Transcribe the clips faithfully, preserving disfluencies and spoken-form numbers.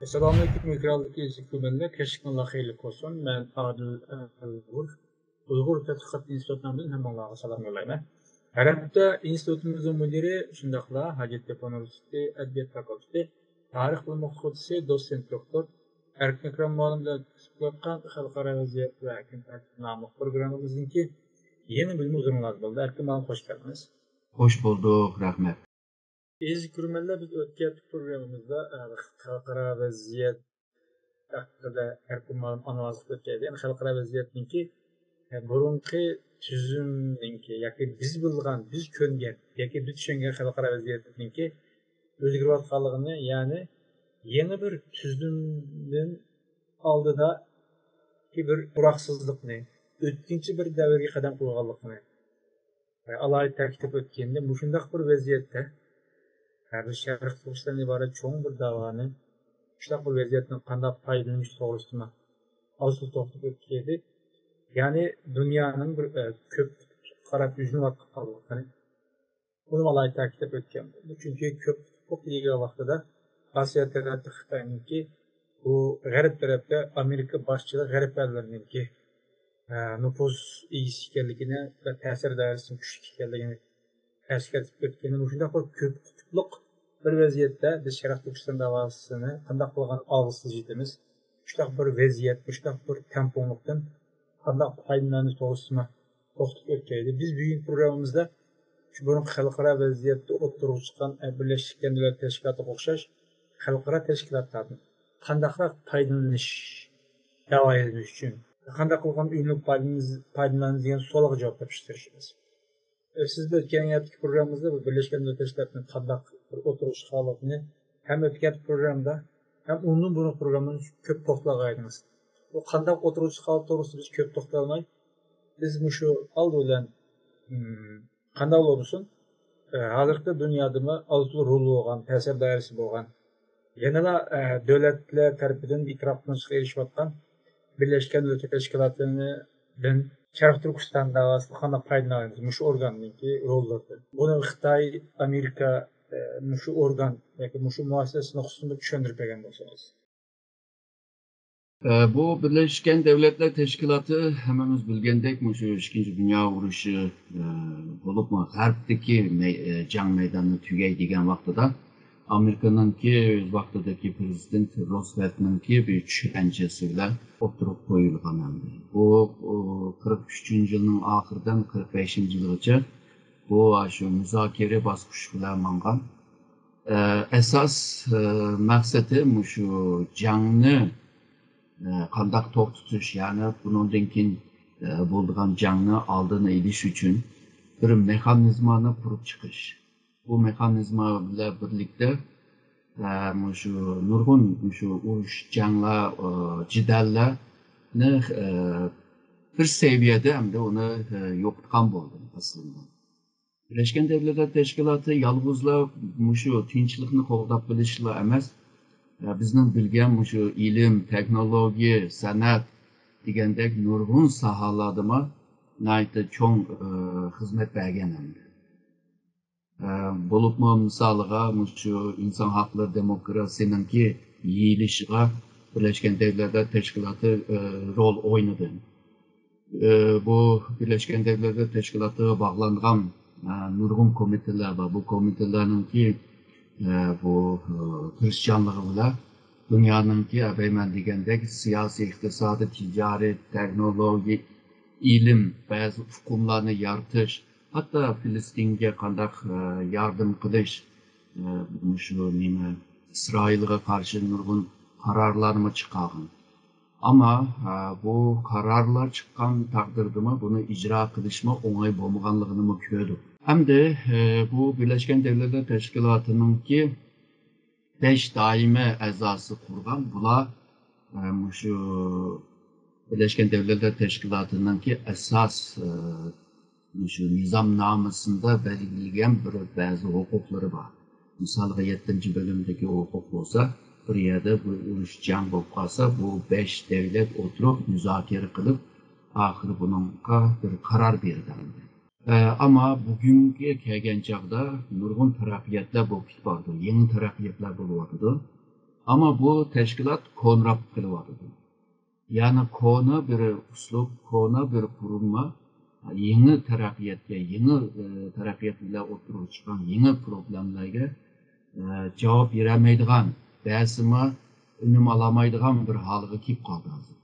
ئەسسالامۇئەلەيكۇم، ئېكراندىكى ئىزدىگۈچىلەر، كەچلىكىڭلار خەيرلىك بولسۇن. مەن ئادىل ئەنۋۇر، ئۇيغۇر تەتقىقات ئىنستىتۇتى نامىدىن ھەممىڭلارغا سالام يوللايمەن. ھەر ھەپتە ئىنستىتۇتىمىزنىڭ مۇدىرى، شۇنداقلا ھاجەتتېپە ئۇنىۋېرسىتېتى ئەدەبىيات فاكۇلتېتى تارىخ بىلىم ئوقۇتقۇچىسى، دوتسېنت دوكتور ئەركىن ئەكرەم مۇئەللىم بىلەن ئۆتكۈزۈپ قىلىۋاتقان خەلقئارا ۋەزىيەت ۋە كۈن تەرتىپى ناملىق پروگراممىمىزنىڭكى يېڭى بۆلۈمى ھۇزۇرۇڭلاردا بولدى. ئەركىن مۇئەللىم، خوش كەلدىڭىز. خوش بولدۇق، رەھمەت. ئەزىز كۆرۈرمەنلەر، بىز ئۆتكەن پروگراممىمىزدا، ئە، خەلقئارا ۋەزىيەت ھەققىدە ئەركىن مۇئەللىم ئانالىز قىلىپ ئۆتكەيدى. يەنى خەلقئارا ۋەزىيەتنىڭكى، ئە، بۇرۇنقى تۈزۈمنىڭكى ياكى بىز بىلغان، بىز كۆنگەن ياكى بىز چۈشەنگەن خەلقئارا ۋەزىيەتنىڭكى ئۆزگىرىۋاتقانلىقىنى، يەنى يېڭى بىر تۈزۈمدىن ئالدىدىكى بىر تۇراقسىزلىقنى، ئۆتكۈنچى بىر دەۋرگە قەدەم قويغانلىقىنى، ئالاھىدە تەكىتلەپ ئۆتكەندە، مۇشۇنداق بىر ۋەزىيەتتە، ھە، بىز شەرقىي تۈركىستاندىن ئىبارەت چوڭ بىر داۋانى مۇشۇنداق بىر ۋەزىيەتتىن قانداق پايدىلىنىش توغرىسىدىمۇ ئازلا توختىلىپ ئۆتكەيدى. يەنى دۇنيانىڭ بىر، ئە، كۆپ قۇتۇپلۇققا قاراپ يۈزلىنىۋاتقانلىقىنى، بۇنى ئالاھىدە تەكىتلەپ ئۆتكەن بولدى. چۈنكى كۆپ قۇتۇپلۇق دېگەن ۋاقتىدا ئاسىيا تەرەپتە خىتاينىڭكى، بۇ غەرب تەرەپتە ئامېرىكا باشچىلىق غەرب ئەللىرىنىڭكى، ئە، نوپۇز ئىگىسى ئىكەنلىكىنى ۋە تەسىر دائىرىسىنىڭ كۈچلۈك ئىكەنلىكىنى ئەسكەرتىپ ئۆتكەن. مۇشۇنداق بىر كۆپ قۇتۇپلۇق بىر ۋەزىيەتتە بىز شەرقىي تۈركىستان داۋاسىنى قانداق قىلغان ئالغا سىلجىتىمىز؟ مۇشۇنداق بىر ۋەزىيەت، مۇشۇنداق بىر تەڭپۇڭلۇقتىن قانداق پايدىلىنىش توغرىسىدىمۇ توختىلىپ ئۆتكەيلى. بىز بۈگۈنكى پروگراممىمىزدا شۇ بۇرۇنقى خەلقئارا ۋەزىيەتتە ئوتتۇرىغا چىققان، ئە، بىرلەشكەن دۆلەتلەر تەشكىلاتىغا ئوخشاش خەلقئارا تەشكىلاتلاردىن قانداقراق پايدىلىنىش، داۋايلىنىش ئۈچۈن قانداق قىلغان ئۈنۈملۈك پايدىلىنىمىز، پايدىلىنىمىز دېگەن سوئالغا جاۋاب تېپىشقا تىرىشىمىز. سىز بىلەن ئۆتكەن ھەپتىكى پروگراممىمىزدا بۇ بىرلەشكەن دۆلەتلەر تەشكىلاتىنىڭ قانداق بىر ئوتتۇرىغا چىققانلىقىنى ھەم ئۆتكەن پروگرامدا، ھەم ئۇندىن بۇرۇنقى پروگرامدا كۆپ توختالغان ئىدىڭىز. بۇ قانداق ئوتتۇرىغا چىققانلىقى توغرىسىدا بىز كۆپ توختالماي، بىز مۇشۇ ئالدى بىلەن، ئىم، قانداق بولسۇن، ئە، ھازىرقى دۇنيادىمۇ ئاز تولا رولى بولغان، تەسىر دائىرىسى بولغان، يەنىلا، ئە، دۆلەتلەر تەرىپىدىن ئېتىراپ قىلىنىشقا ئېرىشىۋاتقان بىرلەشكەن دۆلەتلەر تەشكىلاتىدىن شەرقىي تۈركىستان داۋاسىدا قانداق پايدىلىنىۋاتىمىز؟ مۇشۇ ئورگاننىڭكى روللىرىدىن. بۇنى خىتاي، ئامېرىكا، ئە، مۇشۇ ئورگان ياكى مۇشۇ مۇئەسسەسە نۇقتىسىدىن بىر چۈشەندۈرۈپ بەرگەن بولسىڭىز. ئە، بۇ بىرلەشكەن دەۋلەتلەر تەشكىلاتى ھەممىمىز بىلگەندەك مۇشۇ ئىككىنچى دۇنيا ئۇرۇشى، ئە، بولۇپمۇ غەربتىكى مەي-، ئە، جەڭ مەيدانىنى تۈگەي دېگەن ۋاقتىدا ئامېرىكىنىڭكى ئۆز ۋاقتىدىكى پرېزىدېنت روزۋېلتنىڭكى بىر چۈشەنچىسى بىلەن ئوتتۇرىغا قويۇلغان ئەمدى. بۇ، ئۇ، قىرىق ئۈچىنچى يىلنىڭ ئاخىرىدىن قىرىق بەشىنچى يىلغىچە بۇ، شۇ مۇزاكىرە باسقۇچ بىلەن ماڭغان. ئە، ئاساس، ئە، مەقسىتى مۇشۇ جەڭنى، ئە، قانداق توختىتىش، يەنى بۇنىڭدىن كېيىن، ئە، بولىدىغان جەڭنى ئالدىنى ئېلىش ئۈچۈن بىر مېخانىزمانى قۇرۇپ چىقىش. بۇ مېخانىزما بىلەن بىرلىكتە، ئە، مۇشۇ نۇرغۇن مۇشۇ ئۇرۇش، جەڭلەر، ئە، جېدەللەرنى، ئە، بىر سەۋىيەدە ئەمدى ئۇنى، ئە، يوقىتقان بولدى ئەسلىدە. بىرلەشكەن دەۋلەتلەر تەشكىلاتى يالغۇزلا مۇشۇ تىنچلىقنى قوغداپ قېلىشلا ئەمەس، ئە، بىزنىڭ بىلگەن مۇشۇ ئىلىم، تېخنولوگىيە، سەنئەت دېگەندەك نۇرغۇن ساھەلەردىمۇ ناھايىتى چوڭ، ئە، خىزمەت بەرگەن ئەمدى. ئە، بولۇپمۇ مىسالىغا مۇشۇ ئىنسان ھەقلىرى دېموكراتىيىنىڭكى يېيىلىشىغا بىرلەشكەن دەۋلەتلەر تەشكىلاتى، ئە، رول ئوينىدى. ئە، بۇ بىرلەشكەن دەۋلەتلەر تەشكىلاتىغا باغلانغان، ئە، نۇرغۇن كومىتېتلار بار. بۇ كومىتېتلارنىڭكى، ئە، بۇ، ئە، تىرىشچانلىقى بىلەن دۇنيانىڭكى، ئە، دەيمەن دېگەندەك سىياسىي، ئىقتىسادىي، تىجارىي، تېخنولوگىيە، ئىلىم، بەزى ئۇقۇملارنى يارىتىش، ھەتتا فىلىستىنگە قانداق، ئە، ياردەم قىلىش، ئە، مۇشۇ نېمە، ئىسرائىلغا قارشى نۇرغۇن قارارلارمۇ چىقارغان. ئەمما، ئە، بۇ قارارلار چىققان تەقدىردىمۇ بۇنى ئىجرا قىلىشمۇ ئوڭاي بولمىغانلىقىنىمۇ كۆردۇق. ئەمدى، ئە، بۇ بىرلەشكەن دەۋلەتلەر تەشكىلاتىنىڭكى بەش دائىمىي ئەزاسى قۇرغان بۇلار، ئە، مۇشۇ بىرلەشكەن دەۋلەتلەر تەشكىلاتىنىڭكى ئاساس، ئە، مۇشۇ نىزامنامىسىندا بەلگىلىگەن بىر بەزى ھوقۇقلىرى بار. مىسالغا، يەتتىنچى بۆلۈمدىكى ھوقۇق بولسا، بىر يەردە بىر ئۇرۇش، جەڭ بولۇپ قالسا، بۇ بەش دەۋلەت ئولتۇرۇپ مۇزاكىرە قىلىپ، ئاخىرى بۇنىڭغا بىر قارار بېرىدۇ. ئە، ئەمما بۈگۈنگە كەلگەن چاغدا نۇرغۇن تەرەققىياتلار بولۇپ كېتىپ بارىدۇ، يېڭى تەرەققىياتلار بولۇۋاتىدۇ. ئەمما بۇ تەشكىلات كونىراپ قېلىۋاتىدۇ. يەنى كونا بىر ئۇسلۇب، كونا بىر قۇرۇلما يېڭى تەرەققىياتقا، يېڭى، ئى، تەرەققىيات بىلەن ئوتتۇرىغا چىققان يېڭى پروبلېمىلەرگە، ئى، جاۋاب بېرەلمەيدىغان، بەرسىمۇ ئۈنۈم ئالالمايدىغان بىر ھالغا كېلىپ قالدى ھازىر.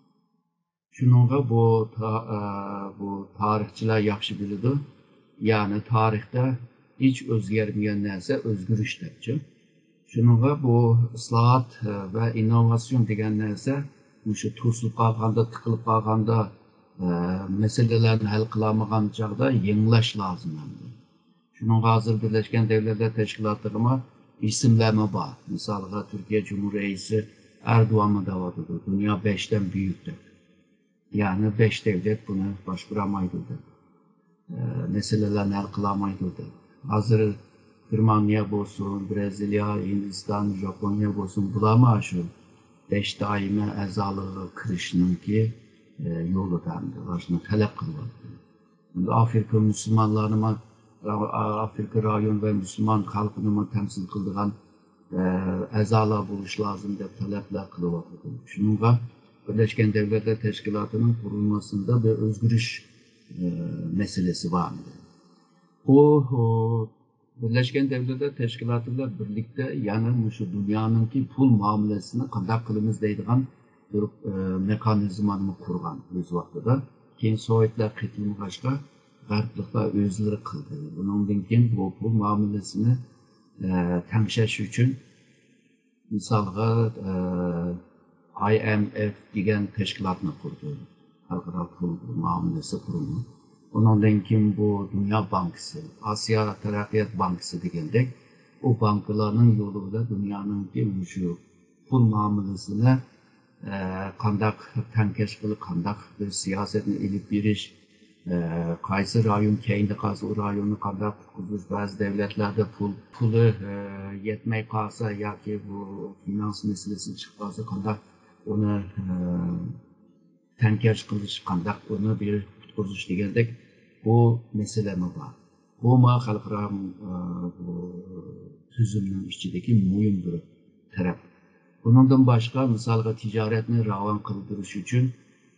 شۇنىڭغا بۇ تا-، ئە، بۇ تارىخچىلار ياخشى بىلىدۇ. يەنى تارىختا ھېچ ئۆزگەرمىگەن نەرسە ئۆزگىرىش دەپچۇ. شۇنىڭغا بۇ ئىسلاھات، ئە، ۋە ئىننوۋاتسىيون دېگەن نەرسە مۇشۇ توسۇلۇپ قالغاندا، تىقىلىپ قالغاندا، ئە، مەسىلىلەرنى ھەل قىلالمىغان چاغدا يېڭىلاش لازىم ئەمدى. شۇنىڭغا ھازىر بىرلەشكەن دەۋلەتلەر تەشكىلاتىغىمۇ ئىسىملەرمۇ بار. مىسالغا، تۈركىيە جۇمھۇر رەئىسى ئەردوغانمۇ دەۋاتىدۇ، دۇنيا بەشتىن بۈيۈك دەپ. يەنى بەش دەۋلەت بۇنى باشقۇرالمايدۇ دەپ. ئە، مەسىلىلەرنى ھەل قىلالمايدۇ دەپ. ھازىر گېرمانىيە بولسۇن، برازىلىيە، ھىندىستان، ژاپونىيە بولسۇن، بۇلارمۇ شۇ بەش دائىمە ئەزالىقىغا كىرىشنىڭكى، ئە، يولىدا ئەمدى، شۇنى تەلەپ قىلىۋاتىدۇ. ئەمدى ئافرىقا مۇسۇلمانلارنىمۇ، ئافرىقا رايون ۋە مۇسۇلمان خەلقىنىمۇ تەمسىل قىلىدىغان، ئە، ئەزالار بولۇش لازىم دەپ تەلەپلەر قىلىۋاتىدۇ. شۇنىڭغا بىرلەشكەن دەۋلەتلەر تەشكىلاتىنىڭ قۇرۇلمىسىدا بىر ئۆزگىرىش، ئە، مەسىلىسى بار. ئۇ، ئۇ، بىرلەشكەن دەۋلەتلەر تەشكىلاتى بىلەن بىرلىكتە يەنە مۇشۇ دۇنيانىڭكى پۇل مۇئامىلىسىنى قانداق قىلىمىز دەيدىغان بىر، ئە، مېخانىزمانى قۇرغان ئۆز ۋاقتىدا. كېيىن سوۋېتلار قېتىلمىغاچقا، غەربلىكلەر ئۆزلىرى قىلدى. بۇنىڭدىن كېيىن بۇ پۇل مۇئامىلىسىنى، ئە، تەڭشەش ئۈچۈن، مىسالغا، ئە، ئاي ئەم ئېف دېگەن تەشكىلاتنى قۇردى. خەلقئارا پۇل مۇئامىلىسى قۇرۇمى. ئۇنىڭدىن كېيىن بۇ دۇنيا بانكىسى، ئاسىيا تەرەققىيات بانكىسى دېگەندەك، ئۇ بانكىلارنىڭ يولى بىلەن دۇنيانىڭكى مۇشۇ پۇل مۇئامىلىسىنى، ئە، قانداق تەڭكەش قىلىپ، قانداق بىر سىياسەتنى ئېلىپ بېرىش، ئە، قايسى رايون كەينىدە قالسا، ئۇ رايوننى قانداق قۇتقۇزۇش، بەزى دەۋلەتلەردە پۇل، پۇلى، ئە، يەتمەي قالسا ياكى بۇ فىنانس مەسىلىسى چىقىپ قالسا، قانداق ئۇنى، ئە، تەڭكەش قىلىش، قانداق ئۇنى بىر قۇتقۇزۇش دېگەندەك بۇ مەسىلەمۇ بار. بۇمۇ خەلقئارا، ئە، بۇ تۈزۈمنىڭ ئىچىدىكى مۇھىم بىر تەرەپ. بۇنىڭدىن باشقا، مىسالغا، تىجارەتنى راۋان قىلدۇرۇش ئۈچۈن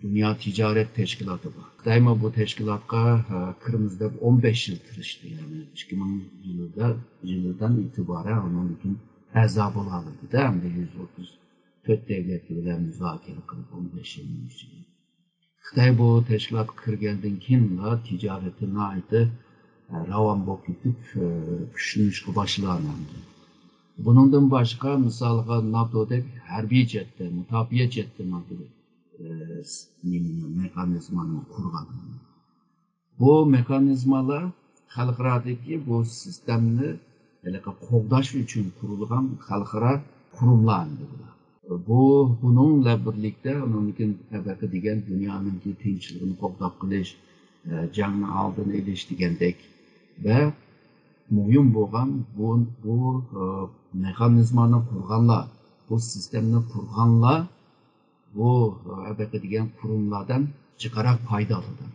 دۇنيا تىجارەت تەشكىلاتى بار. خىتايمۇ بۇ تەشكىلاتقا، ئە، كىرىمىز دەپ ئون بەش يىل تىرىشتى. يەنى ئىككى مىڭ يىلىدا، يىلىدىن ئېتىبارەن ئۇنىڭدىن ئەزا بولالايدۇ-دە، ئەمدى يۈز ئوتتۇز تۆت دەۋلەت بىلەن مۇزاكىرە قىلىپ، ئون بەش يىلنىڭ ئىچىدە. خىتاي بۇ تەشكىلاتقا كىرگەندىن كېيىنلا تىجارىتى ناھايىتى، ئە، راۋان بولۇپ كېتىپ، ئە، كۈچلىنىشكە باشلىغان ئەمدى. بۇنىڭدىن باشقا، مىسالغا، ناتودەك ھەربىي جەھەتتە، مۇداپىئە جەھەتتە ناتو، ئە، س-، نېمىنى، مېخانىزمانى قۇرغان. بۇ مېخانىزمالار خەلقئارادىكى بۇ سىستېمىنى ھېلىقى قوغداش ئۈچۈن قۇرۇلغان خەلقئارا قۇرۇملار ئەمدى بۇلار. بۇ، بۇنىڭ بىلەن بىرلىكتە، ئۇنىڭدىن كېيىن ئەبەقە دېگەن دۇنيانىڭكى تىنچلىقىنى قوغداپ قېلىش، ئە، جەڭنىڭ ئالدىنى ئېلىش دېگەندەك ۋە مۇھىم بولغان بۇ، بۇ، ئە، مېخانىزمانى قۇرغانلار، بۇ سىستېمىنى قۇرغانلار بۇ، ئە، ئەبەقە دېگەن قۇرۇملاردىن جىقراق پايدا ئالىدۇ.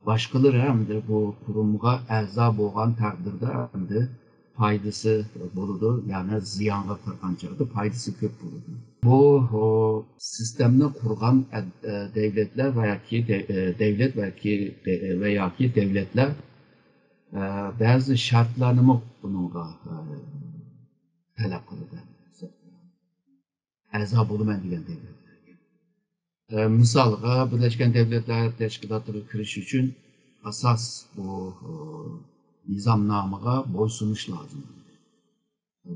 باشقىلىرى ئەمدى بۇ قۇرۇمغا ئەزا بولغان تەقدىردە ئەمدى پايدىسى بولىدۇ، يەنى زىيانغا قارىغان چاغدا پايدىسى كۆپ بولىدۇ. بۇ، ئۇ، سىستېمىنى قۇرغان ئە-، ئە، دەۋلەتلەر ۋە ياكى دە-، ئە، دەۋلەت ۋە ياكى دە-، ۋە ياكى دەۋلەتلەر، ئە، بەزى شەرتلەرنىمۇ بۇنىڭغا، ئە، تەلەپ قىلىدۇ. ئەزا بولىمەن دېگەن دەۋلەتلەرگە. ئە، مىسالغا، بىرلەشكەن دەۋلەتلەر تەشكىلاتىغا كىرىش ئۈچۈن ئاساس بۇ، ئۇ، نىزامنامىغا بويسۇنۇش لازىم.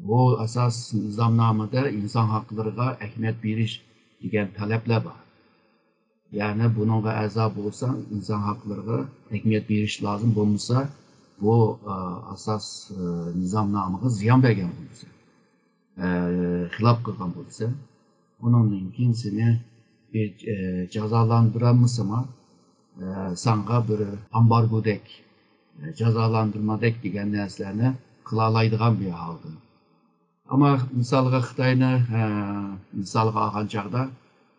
بۇ ئاساس نىزامنامىدا ئىنسان ھەقلىرىغا ئەھمىيەت بېرىش دېگەن تەلەپلەر بار. يەنى بۇنىڭغا ئەزا بولساڭ، ئىنسان ھەقلىرىغا ئەھمىيەت بېرىش لازىم، بولمىسا بۇ، ئە، ئاساس، ئە، نىزامنامىغا زىيان بەرگەن بولىسەن. ئە، خىلاپ قىلغان بولسا، ئۇنىڭدىن كېيىن سېنى بىر، ئە، جازالاندۇرالمىسىمۇ، ئە، ساڭا بىر ئامبارگودەك، ئە، جازالاندۇرمادەك دېگەن نەرسىلەرنى قىلالايدىغان بىر ھالدا. ئەمما مىسالغا خىتاينى، ئە، مىسالغا ئالغان چاغدا،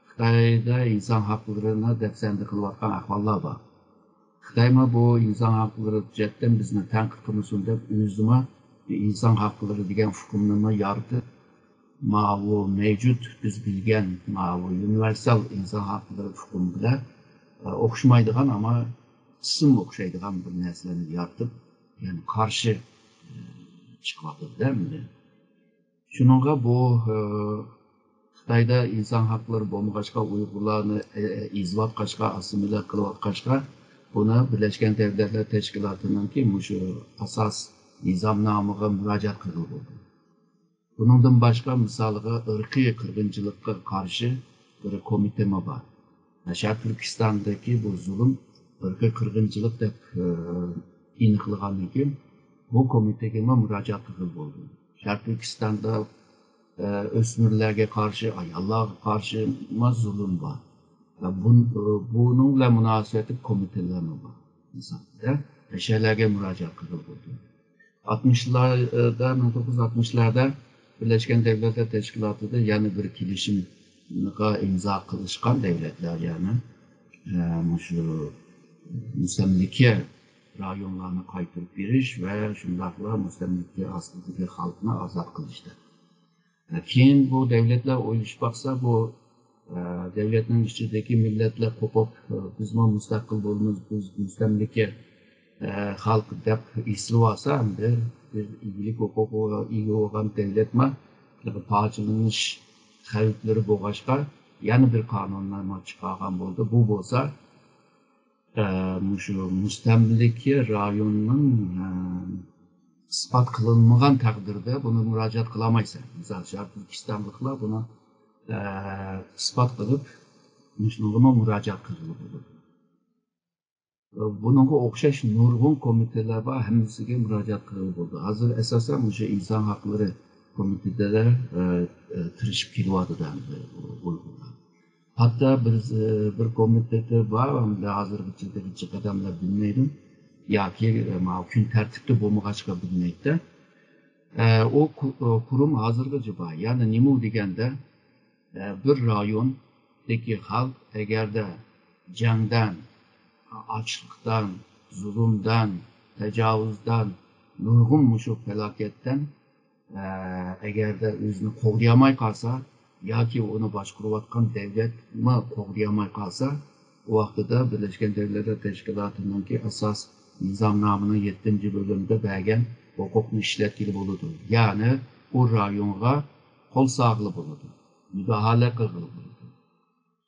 خىتايدا ئىنسان ھەقلىرىنى دەپسەندە قىلىۋاتقان ئەھۋاللار بار. خىتايمۇ بۇ ئىنسان ھەقلىرى جەھەتتىن بىزنى تەنقىد قىلمىسۇن دەپ، ئۆزىمۇ ئىنسان ھەقلىرى دېگەن ئۇقۇمنىمۇ يارىتىپ، ماۋۇ مەۋجۇت بىز بىلگەن ماۋۇ ئۇنىۋېرسال ئىنسان ھەقلىرى ئۇقۇمى بىلەن، ئە، ئوخشىمايدىغان، ئەمما ئىسىم ئوخشايدىغان بىر نەرسىلەرنى يارىتىپ، يەنى قارشى، ئە، چىقىۋاتىدۇ-دە ئەمدى. شۇنىڭغا بۇ، ئە، خىتايدا ئىنسان ھەقلىرى بولمىغاچقا، ئۇيغۇرلارنى، ئە، ئە، ئېزىۋاتقاچقا، ئاسسىمىليات قىلىۋاتقاچقا، بۇنى بىرلەشكەن دۆلەتلەر تەشكىلاتىنىڭكى مۇشۇ ئاساس نىزامنامىغا مۇراجىئەت قىلغىلى بولدى. بۇنىڭدىن باشقا، مىسالىغا، ئىرقىي قىرغىنچىلىققا قارشى بىر كومىتېتمۇ بار. شەرقىي تۈركىستاندىكى بۇ زۇلۇم ئىرقىي قىرغىنچىلىق دەپ، ئە، ئېنىقلىغاندىن كېيىن، بۇ كومىتېتقىمۇ مۇراجىئەت قىلغىلى بولدى. شەرقىي تۈركىستاندا، ئە، ئۆسمۈرلەرگە قارشى، ئاياللارغا قارشىمۇ زۇلۇم بار. ۋە بۇن-، بۇنىڭ بىلەن مۇناسىۋەتلىك كومىتېتلەرمۇ بار. مىسالدا، ئەشەلەرگە مۇراجىئەت قىلغىلى بولدى. ئاتمىشلاردا، مىڭ توققۇز يۈز ئاتمىشلاردا بىرلەشكەن دۆلەتلەر تەشكىلاتىدا يەنە بىر كېلىشىمغا ئىمزا قىلىشقان دۆلەتلەر، يەنى، ئە، مۇشۇ مۇستەملىكە رايونلارنى قايتۇرۇپ بېرىش ۋە شۇنداقلا مۇستەملىكە ئاستىدىكى خەلقنى ئازاد قىلىشتا. كېيىن بۇ دۆلەتلەر ئويلىشىپ باقسا، بۇ، ئە، دۆلەتنىڭ ئىچىدىكى مىللەتلەر قوپۇپ، ئە، بىزمۇ مۇستەقىل بولىمىز، بىز مۇستەملىكە، ئە، خەلق دەپ ئېسىلىۋالسا، ئەمدى بىر ئىگىلىك ھوقۇقىغا ئىگە بولغان دۆلەتمۇ پارچىلىنىش خەۋپلىرى بولغاچقا، يەنە بىر قانۇننامە چىقارغان بولدى. بۇ بولسا، ئە، مۇشۇ مۇستەملىكە رايوننىڭ، ئە، ئىسپات قىلىنمىغان تەقدىردە بۇنى مۇراجىئەت قىلالمايسەن. مىسال، شەرقىي تۈركىستانلىقلار بۇنى، ئە، ئىسپات قىلىپ، مۇشۇنىڭغىمۇ مۇراجىئەت قىلغىلى بولىدۇ. ئە، بۇنىڭغا ئوخشاش نۇرغۇن كومىتېتلار بار، ھەممىسىگە مۇراجىئەت قىلغىلى بولىدۇ. ھازىر ئاساسەن مۇشۇ ئىنسان ھەقلىرى كومىتېتىدا، ئە، ئە، تىرىشىپ كېلىۋاتىدۇ ئەمدى ئۇيغۇرلار. ھەتتا بىر، بىر كومىتېتى بار، ئەمدى ھازىرغىچە تېخىچە قەدەملەر بىلمەيدۇ. ياكى، ئە، ماۋۇ كۈن تەرتىپتە بولمىغاچقا بىلمەيدۇ. ئە، ئۇ قۇ-، ئۇ قۇرۇم ھازىرغىچە بار. يەنى نېمە ئۇ دېگەندە، ئە، بىر رايوندىكى خەلق ئەگەردە جەڭدىن، ئاچلىقتىن، زۇلۇمدىن، تاجاۋۇزدىن، نۇرغۇن مۇشۇ پالاكەتتىن، ئە، ئەگەردە ئۆزىنى قوغدىيالماي قالسا ياكى ئۇنى باشقۇرۇۋاتقان دۆلەتمۇ قوغدىيالماي قالسا، ئۇ ۋاقتىدا بىرلەشكەن دۆلەتلەر تەشكىلاتىنىڭكى ئاساس نىزامنامىنىڭ يەتتىنچى بۆلۈمىدە بەرگەن ھوقۇقنى ئىشلەتكىلى بولىدۇ. يەنى ئۇ رايونغا قول سالغىلى بولىدۇ، مۇداخىلە قىلغىلى بولىدۇ.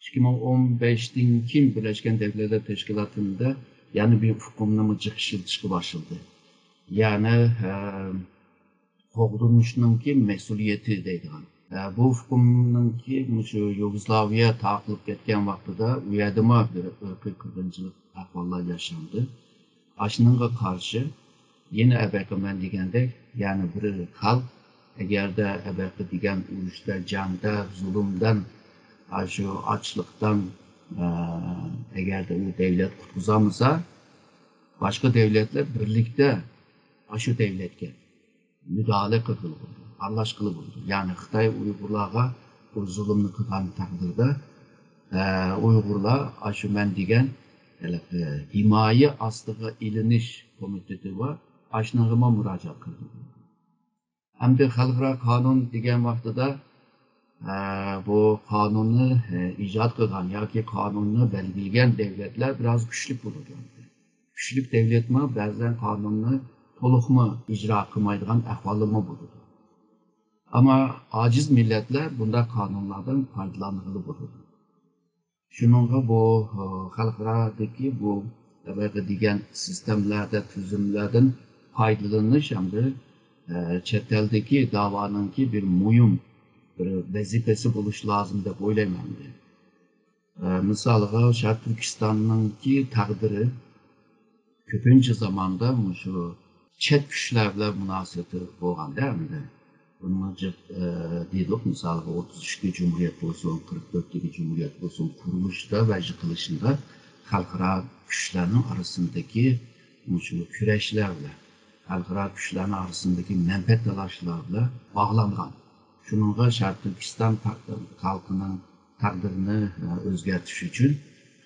ئىككى مىڭ ئون بەشتىن كېيىن بىرلەشكەن دۆلەتلەر تەشكىلاتىدا يەنە بىر ئۇقۇمنىمۇ جىق ئىشلىتىشكە باشلىدى. يەنى، ئە، قوغدىنىشنىڭكى مەسئۇلىيىتى دەيدىغان. ئە، بۇ ئۇقۇمنىڭكى مۇشۇ يۇگوسلاۋىيە تارقىلىپ كەتكەن ۋاقتىدا ئۇ يەردىمۇ بىر ئىرقىي قىرغىنچىلىق ئەھۋاللار ياشاندى. ئاشۇنىڭغا قارشى يەنە ئەبەقە مەن دېگەندەك، يەنى بىر خەلق ئەگەردە ئەبەقە دېگەن ئۇرۇشتا، جەڭدە، زۇلۇمدىن، ئاشۇ ئاچلىقتىن، ئە، ئەگەردە ئۇ دەۋلەت قۇتقۇزالمىسا، باشقا دەۋلەتلەر بىرلىكتە ئاشۇ دەۋلەتكە مۇداخىلە قىلغىلى بولىدۇ، ئارىلاشقىلى بولىدۇ. يەنى خىتاي ئۇيغۇرلارغا بۇ زۇلۇمنى قىلغان تەقدىردە، ئە، ئۇيغۇرلار ئاشۇ مەن دېگەن ھېلىقى ھىمايە ئاستىغا ئېلىنىش كومىتېتى بار، ئاشۇنىڭغىمۇ مۇراجىئەت قىلىدۇ. ئەمدى خەلقئارا قانۇن دېگەن ۋاقتىدا، ئە، بۇ قانۇننى، ئە، ئىجاد قىلغان ياكى قانۇننى بەلگىلىگەن دەۋلەتلەر بىراز كۈچلۈك بولىدۇ. كۈچلۈك دەۋلەتمۇ بەزەن قانۇننى تولۇقمۇ ئىجرا قىلمايدىغان ئەھۋاللىرىمۇ بولىدۇ. ئەمما ئاجىز مىللەتلەر بۇنداق قانۇنلاردىن پايدىلانغىلى بولىدۇ. شۇنىڭغا بۇ، ئە، خەلقئارادىكى بۇ ئەۋەتە دېگەن سىستېمىلەردە، تۈزۈملەردىن پايدىلىنىش ھەمدە، ئە، چەت ئەلدىكى داۋانىڭكى بىر مۇھىم بىر ۋەزىپىسى بولۇشى لازىم دەپ ئويلايمەن مەن. ئە، مىسالغا، شەرقىي تۈركىستاننىڭكى تەقدىرى كۆپىنچە زاماندا مۇشۇ چەت كۈچلەر بىلەن مۇناسىۋىتى بولغاندا ئەمدى. بۇنىڭ جىق، ئە، دېدۇق، مىسالغا، ئوتتۇز ئۈچتىكى جۇمھۇرىيەت بولسۇن، قىرىق تۆتتىكى جۇمھۇرىيەت بولسۇن، قۇرۇلۇشىدا ۋە يىقىلىشىدا خەلقئارا كۈچلەرنىڭ ئارىسىندىكى مۇشۇ كۈرەشلەر بىلەن، خەلقئارا كۈچلەرنىڭ ئارىسىندىكى مەنپەئەت تالاشلار بىلەن باغلانغان. شۇنىڭغا شەرقىي تۈركىستان تا-، خەلقىنىڭ تەقدىرىنى، ئە، ئۆزگەرتىش ئۈچۈن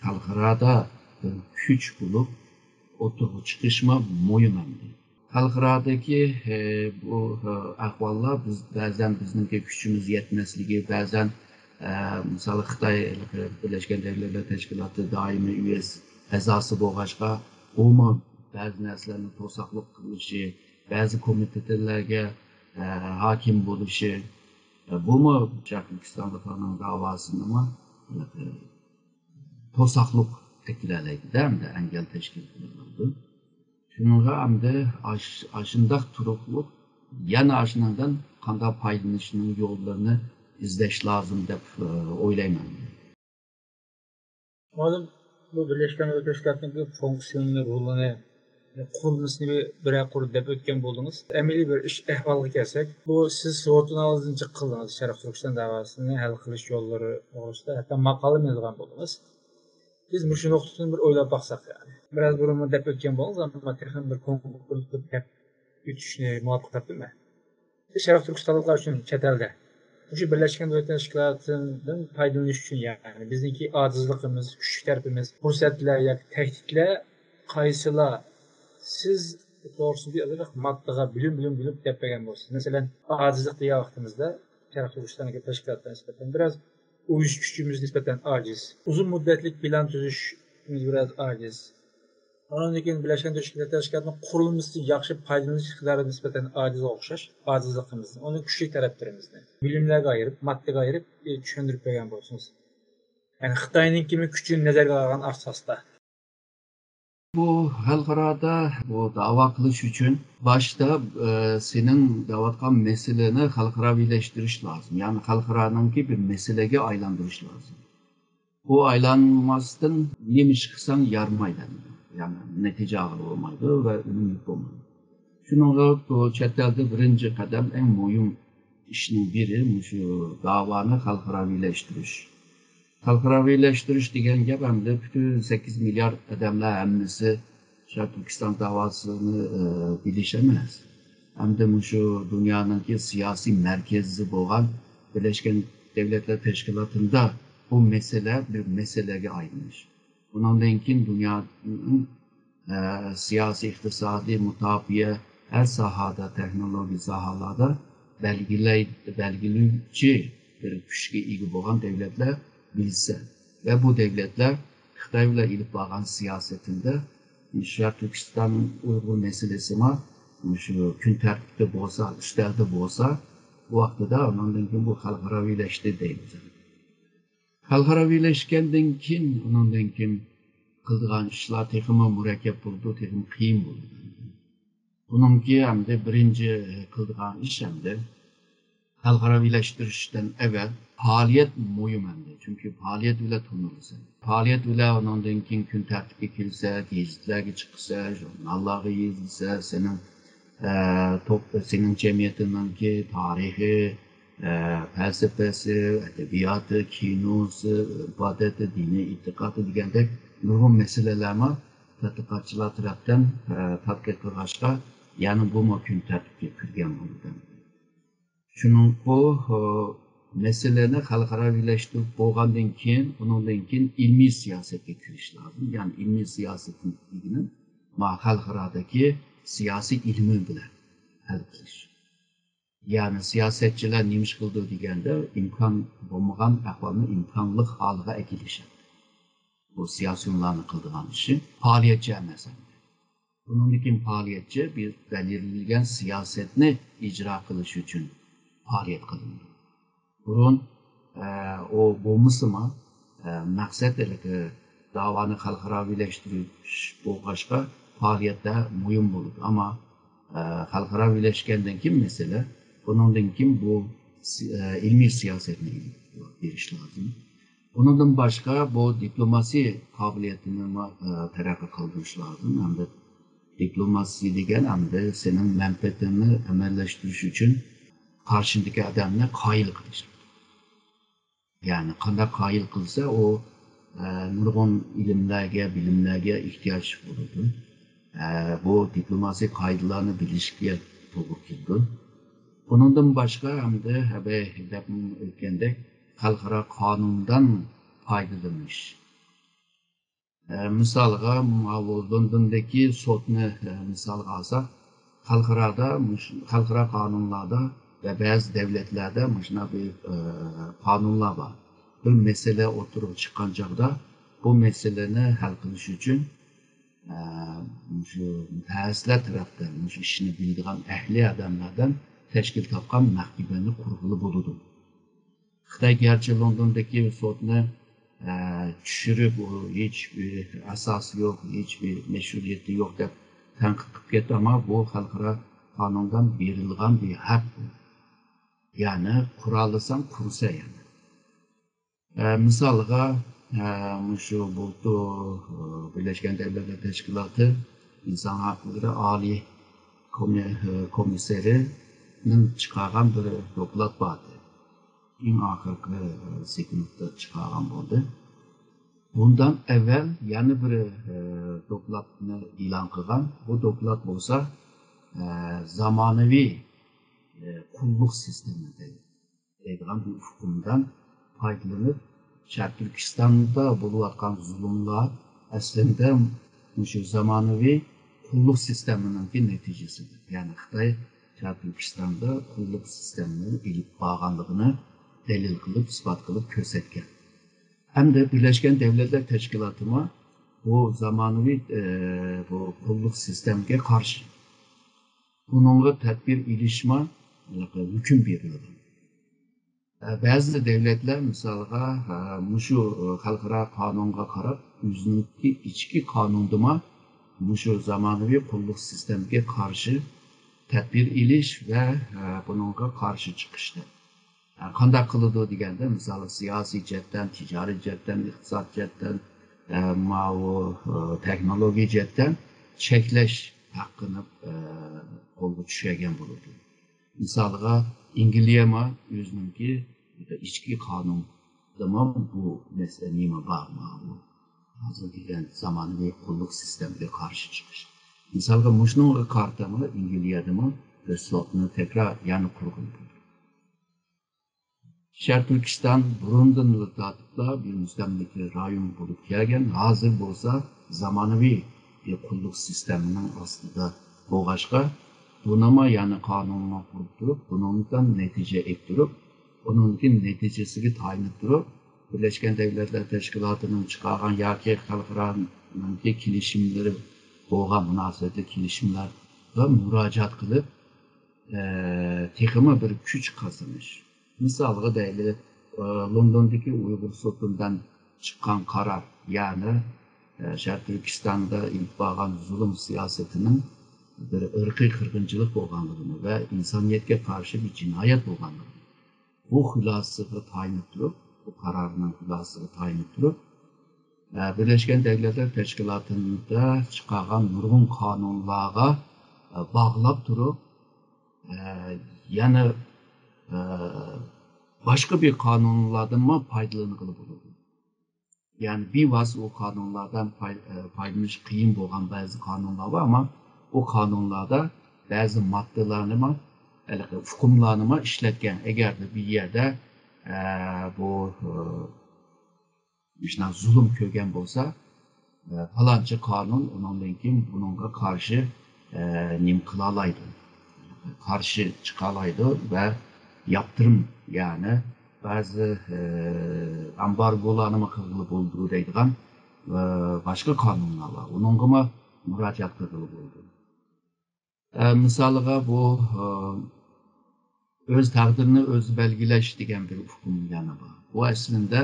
خەلقئارادا بىر كۈچ بولۇپ ئوتتۇرىغا چىقىشمۇ مۇھىم ئەمدى. خەلقئارادىكى، ئە، بۇ، ئە، ئەھۋاللار بىز بەزەن بىزنىڭكى كۈچىمىز يەتمەسلىكى، بەزەن، ئە، مىسال، خىتاي بىرلەشكەن دۆلەتلەر تەشكىلاتى دائىمىي ئۈيەس ئەزاسى بولغاچقا، ئۇمۇ بەزى نەرسىلەرنى توساقلىق قىلىشى، بەزى كومىتېتلەرگە، ئە، ھاكىم بولۇشى، ئە، بۇمۇ شەرقىي تۈركىستانلىقلارنىڭ داۋاسىنىمۇ، ئە، توساقلىق ئەكىلەلەيدۇ-دە، ئەمدى ئەنگەل تەشكىل قىلىدۇ. شۇنىڭغا ئەمدى ئاش-، ئاشۇنداق تۇرۇقلۇق يەنە ئاشۇنىڭدىن قانداق پايدىلىنىشنىڭ يوللىرىنى ئىزدەش لازىم دەپ، ئە، ئويلايمەن. مۇئەللىم، بۇ بىرلەشكەن دۆلەتلەر تەشكىلاتىنىڭ فۇنكسىيونىنى، رولىنى، قۇرۇلمىسىنى بىر، بىرەر قۇر دەپ ئۆتكەن بولدىڭىز. ئەمەلىي بىر ئىش ئەھۋالغا كەلسەك، بۇ سىز سوۋېت ئۇنىيېزىدىن جىق قىلدىڭىز شەرقىي تۈركىستان دەۋاسىنى ھەل قىلىش يوللىرى توغرىسىدا ھەتتا ماقالىمۇ يازغان بولدىڭىز. بىز مۇشۇ نۇقتىدىن بىر ئويلاپ باقساق، يەنى بىراز بۇرۇنمۇ دەپ ئۆتكەن بولدىڭىز، ئەمما تېخىمۇ بىر كونكرېت دەپ ئۆتۈشنى مۇۋاپىق تاپتىم مەن. شەرقىي تۈركىستانلىقلار ئۈچۈن چەت ئەلدە مۇشۇ بىرلەشكەن دۆلەتلەر تەشكىلاتىدىن پايدىلىنىش ئۈچۈن، يەنى بىزنىڭكى ئاجىزلىقىمىز، كۈچلۈك تەرىپىمىز، پۇرسەتلەر ياكى تەھدىتلەر قايسىلار؟ سىز توغرىسىدا ئازراق ماددىغا بۆلۈم، بۆلۈم، بۆلۈم دەپ بەرگەن بولسىڭىز. مەسىلەن، ئاجىزلىق دېگەن ۋاقتىمىزدا شەرقىي تۈركىستاندىكى تەشكىلاتلارغا نىسبەتەن بىراز ئۇيۇشۇش كۈچىمىز نىسبەتەن ئاجىز. ئۇزۇن مۇددەتلىك پىلان تۈزۈشىمىز بىراز ئاجىز. ئۇنىڭدىن كېيىن بىرلەشكەن تەشكىلات تەشكىلاتنىڭ قۇرۇلمىسىنى ياخشى پايدىلىنىش ئىقتىدارى نىسبەتەن ئاجىزغا ئوخشاش ئاجىزلىقىمىزنى، ئۇنىڭ كۈچلۈك تەرەپلىرىمىزنى بۆلۈملەرگە ئايرىپ، ماددىگە ئايرىپ، ئى، چۈشەندۈرۈپ بەرگەن بولسىڭىز. يەنى خىتاينىڭكىمۇ كۈچىنى نەزەرگە ئالغان ئاساستا. بۇ خەلقئارادا بۇ داۋا قىلىش ئۈچۈن باشتا، ئە، سېنىڭ دەۋاتقان مەسىلىنى خەلقئاراۋىلەشتۈرۈش لازىم. يەنى خەلقئارانىڭكى بىر مەسىلىگە ئايلاندۇرۇش لازىم. بۇ ئايلانماستىن نېمە ئىش قىلساڭ يارىمايدۇ. يەنى نەتىجە ئالغىلى بولمايدۇ ۋە ئۈنۈملۈك بولمايدۇ. شۇنىڭغا بۇ چەت ئەلدە بىرىنچى قەدەم، ئەڭ مۇھىم ئىشنىڭ بىرى مۇشۇ داۋانى خەلقئاراۋىلەشتۈرۈش. خەلقئاراۋىلەشتۈرۈش دېگەن گەپ ئەمدى پۈتۈن سەككىز مىليارد ئادەملەر ھەممىسى شەرقىي تۈركىستان داۋاسىنى، ئە، بىلىش ئەمەس. ئەمدى مۇشۇ دۇنيانىڭكى سىياسىي مەركىزى بولغان بىرلەشكەن دۆلەتلەر تەشكىلاتىدا بۇ مەسىلە بىر مەسىلىگە ئايلىنىش. بۇنىڭدىن كېيىن دۇنيانىڭ، ئە، سىياسىي، ئىقتىسادىي، مۇداپىئە، ھەر ساھەدە، تېخنولوگىيە ساھەلەردە بەلگىلەي-، بەلگىلىگۈچى بىر كۈچكە ئىگە بولغان دۆلەتلەر بىلسە ۋە بۇ دۆلەتلەر خىتاي بىلەن ئېلىپ بارغان سىياسىتىدە شەرقىي تۈركىستان ئۇيغۇر مەسىلىسىمۇ مۇشۇ كۈن تەرتىپتە بولسا، ئۈستەلدە بولسا، بۇ ۋاقتىدا ئۇنىڭدىن كېيىن بۇ خەلقئاراۋىلەشتى دەيمىز. خەلقئاراۋىلەشكەندىن كېيىن، ئۇنىڭدىن كېيىن قىلىدىغان ئىشلار تېخىمۇ مۇرەككەپ بولىدۇ، تېخىمۇ قىيىن بولىدۇ. بۇنىڭكى ئەمدى بىرىنچى قىلىدىغان ئىش ئەمدى خەلقئاراۋىلەشتۈرۈشتىن ئەۋەل پائالىيەت مۇھىم ئەمدى. چۈنكى پائالىيەت بىلەن تونۇلىسەن. پائالىيەت بىلەن ئۇنىڭدىن كېيىن كۈن تەرتىپكە كېلىسە، گېزىتلەرگە چىقسا، ژۇرناللارغا يېزىلسا، سېنىڭ، ئە، توپ-، سېنىڭ جەمئىيىتىڭنىڭكى تارىخى، ئە، پەلسەپىسى، ئەدەبىياتى، كىنوسى، ئىبادىتى، دىنىي ئېتىقادى دېگەندەك نۇرغۇن مەسىلىلەرمۇ تەتقىقاتچىلار تەرەپتىن، ئە، تەتقىق قىلغاچقا، يەنى بۇمۇ كۈن تەرتىپكە كىرگەن بولىدۇ. شۇنىڭغا، ئە، مەسىلىنى خەلقئاراۋىلەشتۈرۈپ بولغاندىن كېيىن، ئۇنىڭدىن كېيىن ئىلمىي سىياسەتكە كىرىش لازىم. يەنى ئىلمىي سىياسەتنى دېگىنىم، ما خەلقئارادىكى سىياسىي ئىلمى بىلەن ھەل قىلىش. يەنى سىياسەتچىلەر نېمە ئىش قىلىدۇ دېگەندە، ئىمكان بولمىغان ئەھۋالنى ئىمكانلىق ھالىغا ئەكېلىش. بۇ سىياسىيونلارنىڭ قىلىدىغان ئىشى، پائالىيەتچى ئەمەس ئەمدى. بۇنىڭدىن كېيىن پائالىيەتچى بىر بەلگىلىگەن سىياسەتنى ئىجرا قىلىش ئۈچۈن پائالىيەت قىلىنىدۇ. بۇرۇن، ئە، ئۇ بولمىسىمۇ، ئە، مەقسەت ھېلىقى داۋانى خەلقئاراۋىلەشتۈرۈش بولغاچقا، پائالىيەتلەر مۇھىم بولىدۇ. ئەمما، ئە، خەلقئاراۋىلەشكەندىن كېيىن مەسىلە، بۇنىڭدىن كېيىن بۇ سى-، ئە، ئىلمىي سىياسەتنى ئېلىپ بېرىش لازىم. ئۇنىڭدىن باشقا بۇ دىپلوماسىي قابىلىيىتىنىمۇ، ئە، تەرەققىي قىلدۇرۇش لازىم. ئەمدى دىپلوماسىيە دېگەن ئەمدى سېنىڭ مەنپەئەتىڭنى ئەمەلىيلەشتۈرۈش ئۈچۈن قارشىڭدىكى ئادەمنى قايىل قىلىش. يەنى قانداق قايىل قىلسا، ئۇ، ئە، نۇرغۇن ئىلىملەرگە، بىلىملەرگە ئېھتىياج بولىدۇ. ئە، بۇ دىپلوماسىي قائىدىلەرنى بىلىشكە توغرا كېلىدۇ. ئۇنىڭدىن باشقا، ئەمدى ھەبەي دەپ ئۆتكەندەك، خەلقئارا قانۇندىن پايدىلىنىش. ئە، مىسالغا، ماۋۇ لوندوندىكى سوتنى، ئە، مىسالغا ئالساق، خەلقئارادا، مۇش-، خەلقئارا قانۇنلاردا ۋە بەزى دۆلەتلەردە مۇشۇنداق بىر، ئە، قانۇنلار بار. بىر مەسىلە ئوتتۇرىغا چىققان چاغدا بۇ مەسىلىنى ھەل قىلىش ئۈچۈن، ئە، مۇشۇ مۇتەخەسسىسلەر تەرەپتىن، مۇشۇ ئىشنى بىلىدىغان ئەھلى ئادەملەردىن تەشكىل تاپقان مەھكىمىنى قۇرغىلى بولىدۇ. خىتاي گەرچە لوندوندىكى سوتنى، ئە، چۈشۈرۈپ، ئۇ ھېچ بىر ئاساسى يوق، ھېچ بىر مەشھۇرىيىتى يوق دەپ تەنقىد قىلىپ كەتتى، ئەمما بۇ خەلقئارا قانۇندا بېرىلغان بىر ھەق. يەنى قۇرالىساڭ قۇرسا يەنى. ئە، مىسالغا، ئە، مۇشۇ بۇلتۇر، ئە، بىرلەشكەن دۆلەتلەر تەشكىلاتى ئىنسان ھەقلىرى ئالىي كومى-، ئە، كومىسسارىنىڭ چىقارغان بىر دوكلات بار ئىدى. ئەڭ ئاخىرقى، ئە، سېكۇنتتا چىقارغان بولدى. بۇندىن ئەۋۋەل يەنە بىر، ئە، دوكلاتنى ئېلان قىلغان. بۇ دوكلات بولسا، ئە، زامانىۋى، ئە، قۇللۇق سىستېمىسى دەيدىغان بىر ئۇقۇمدىن پايدىلىنىپ، شەرقىي تۈركىستاندا بولۇۋاتقان زۇلۇملار ئەسلىندە مۇشۇ زامانىۋى قۇللۇق سىستېمىنىڭكى نەتىجىسىدۇر. يەنى خىتاي شەرقىي تۈركىستاندا قۇللۇق سىستېمىنى ئېلىپ بارغانلىقىنى دەلىل قىلىپ، ئىسپات قىلىپ كۆرسەتكەن. ھەمدە بىرلەشكەن دۆلەتلەر تەشكىلاتىمۇ بۇ زامانىۋى، ئە، بۇ قۇللۇق سىستېمىگە قارشى. بۇنىڭغا تەدبىر ئېلىشمۇ ھۆكۈم بېرىلگەن. بەزى دۆلەتلەر، مىسالغا، مۇشۇ خەلقئارا قانۇنغا قاراپ، ئۆزىنىڭكى ئىچكى قانۇندىمۇ مۇشۇ زامانىۋى قۇللۇق سىستېمىگە قارشى تەدبىر ئېلىش ۋە بۇنىڭغا قارشى چىقىشنى قانداق قىلىدۇ دېگەندە، مىسالغا، سىياسىي جەھەتتىن، تىجارىي جەھەتتىن، ئىقتىساد جەھەتتىن، ماۋۇ تېخنولوگىيە جەھەتتىن چەكلەش ھەققىنى قولغا چۈشۈرگەن بولىدۇ. مىسالغا، ئەنگلىيەمۇ ئۆزىنىڭكى ئىچكى قانۇنىدىمۇ بۇ مەسىلە نېمە بار، ماۋۇ ھازىر دېگەن زامانىۋى قۇللۇق سىستېمىگە قارشى چىقىش. مىسالغا، مۇشۇنىڭغا قارىتىمۇ ئەنگلىيەدىمۇ بىر سوتنى تەكرار يەنە قۇرغىلى بولىدۇ. شەرقىي تۈركىستان بۇرۇندىن تارتىپلا بىر مۇستەملىكە رايون بولۇپ كەلگەن، ھازىر بولسا زامانىۋى بىر قۇللۇق سىستېمىنىڭ ئاستىدا بولغاچقا، بۇنىمۇ يەنە قانۇننى قۇرۇپ تۇرۇپ، بۇنىڭدىن نەتىجە ئېلىپ تۇرۇپ، ئۇنىڭدىكى نەتىجىسىگە تايىنىپ تۇرۇپ، بىرلەشكەن دۆلەتلەر تەشكىلاتىنىڭ چىقارغان ياكى خەلقئارانىڭكى كېلىشىملىرى بولغان مۇناسىۋەتلىك كېلىشىملەرگە مۇراجىئەت قىلىپ، ئە، تېخىمۇ بىر كۈچ قازىنىش. مىسالغا دەيلى، ئە، لوندوندىكى ئۇيغۇر سوتىدىن چىققان قارار، يەنى، ئە، شەرقىي تۈركىستاندا ئېلىپ بارغان زۇلۇم سىياسىتىنىڭ بىر ئىرقىي قىرغىنچىلىق بولغانلىقىنى ۋە ئىنسانىيەتكە قارشى بىر جىنايەت بولغانلىقىنى، بۇ خۇلاسىسىغا تايىنىپ تۇرۇپ، بۇ قارارنىڭ خۇلاسىسىغا تايىنىپ تۇرۇپ، ئە، بىرلەشكەن دۆلەتلەر تەشكىلاتىدا چىقارغان نۇرغۇن قانۇنلارغا، ئە، باغلاپ تۇرۇپ، ئە، يەنە، ئە، باشقا بىر قانۇنلاردىنمۇ پايدىلانغىلى بولىدۇ. يەنى بىۋاسىتە ئۇ قانۇنلاردىن پاي-، ئە، پايدىلىنىش قىيىن بولغان بەزى قانۇنلار بار، ئەمما ئۇ قانۇنلاردا بەزى ماددىلارنىمۇ، ھېلىقى ئۇقۇملارنىمۇ ئىشلەتكەن. ئەگەردە بىر يەردە، ئە، بۇ، ئە، مۇشۇنداق زۇلۇم كۆرگەن بولسا، ئە، پالانچى قانۇن ئۇنىڭدىن كېيىن بۇنىڭغا قارشى، ئە، نېمە قىلالايدۇ؟ قارشى چىقالايدۇ ۋە ياپتۇرۇم، يەنى بەزى، ئە، ئامبارگولارنىمۇ قىلغىلى بولىدۇ دەيدىغان، ئە، باشقا قانۇنلار بار. ئۇنىڭغىمۇ مۇراجىئەت قىلغىلى بولىدۇ. ئە، مىسالىغا، بۇ، ئە، ئۆز تەقدىرىنى ئۆزى بەلگىلەش دېگەن بىر ئۇقۇم يەنە بار. بۇ ئەسلىندە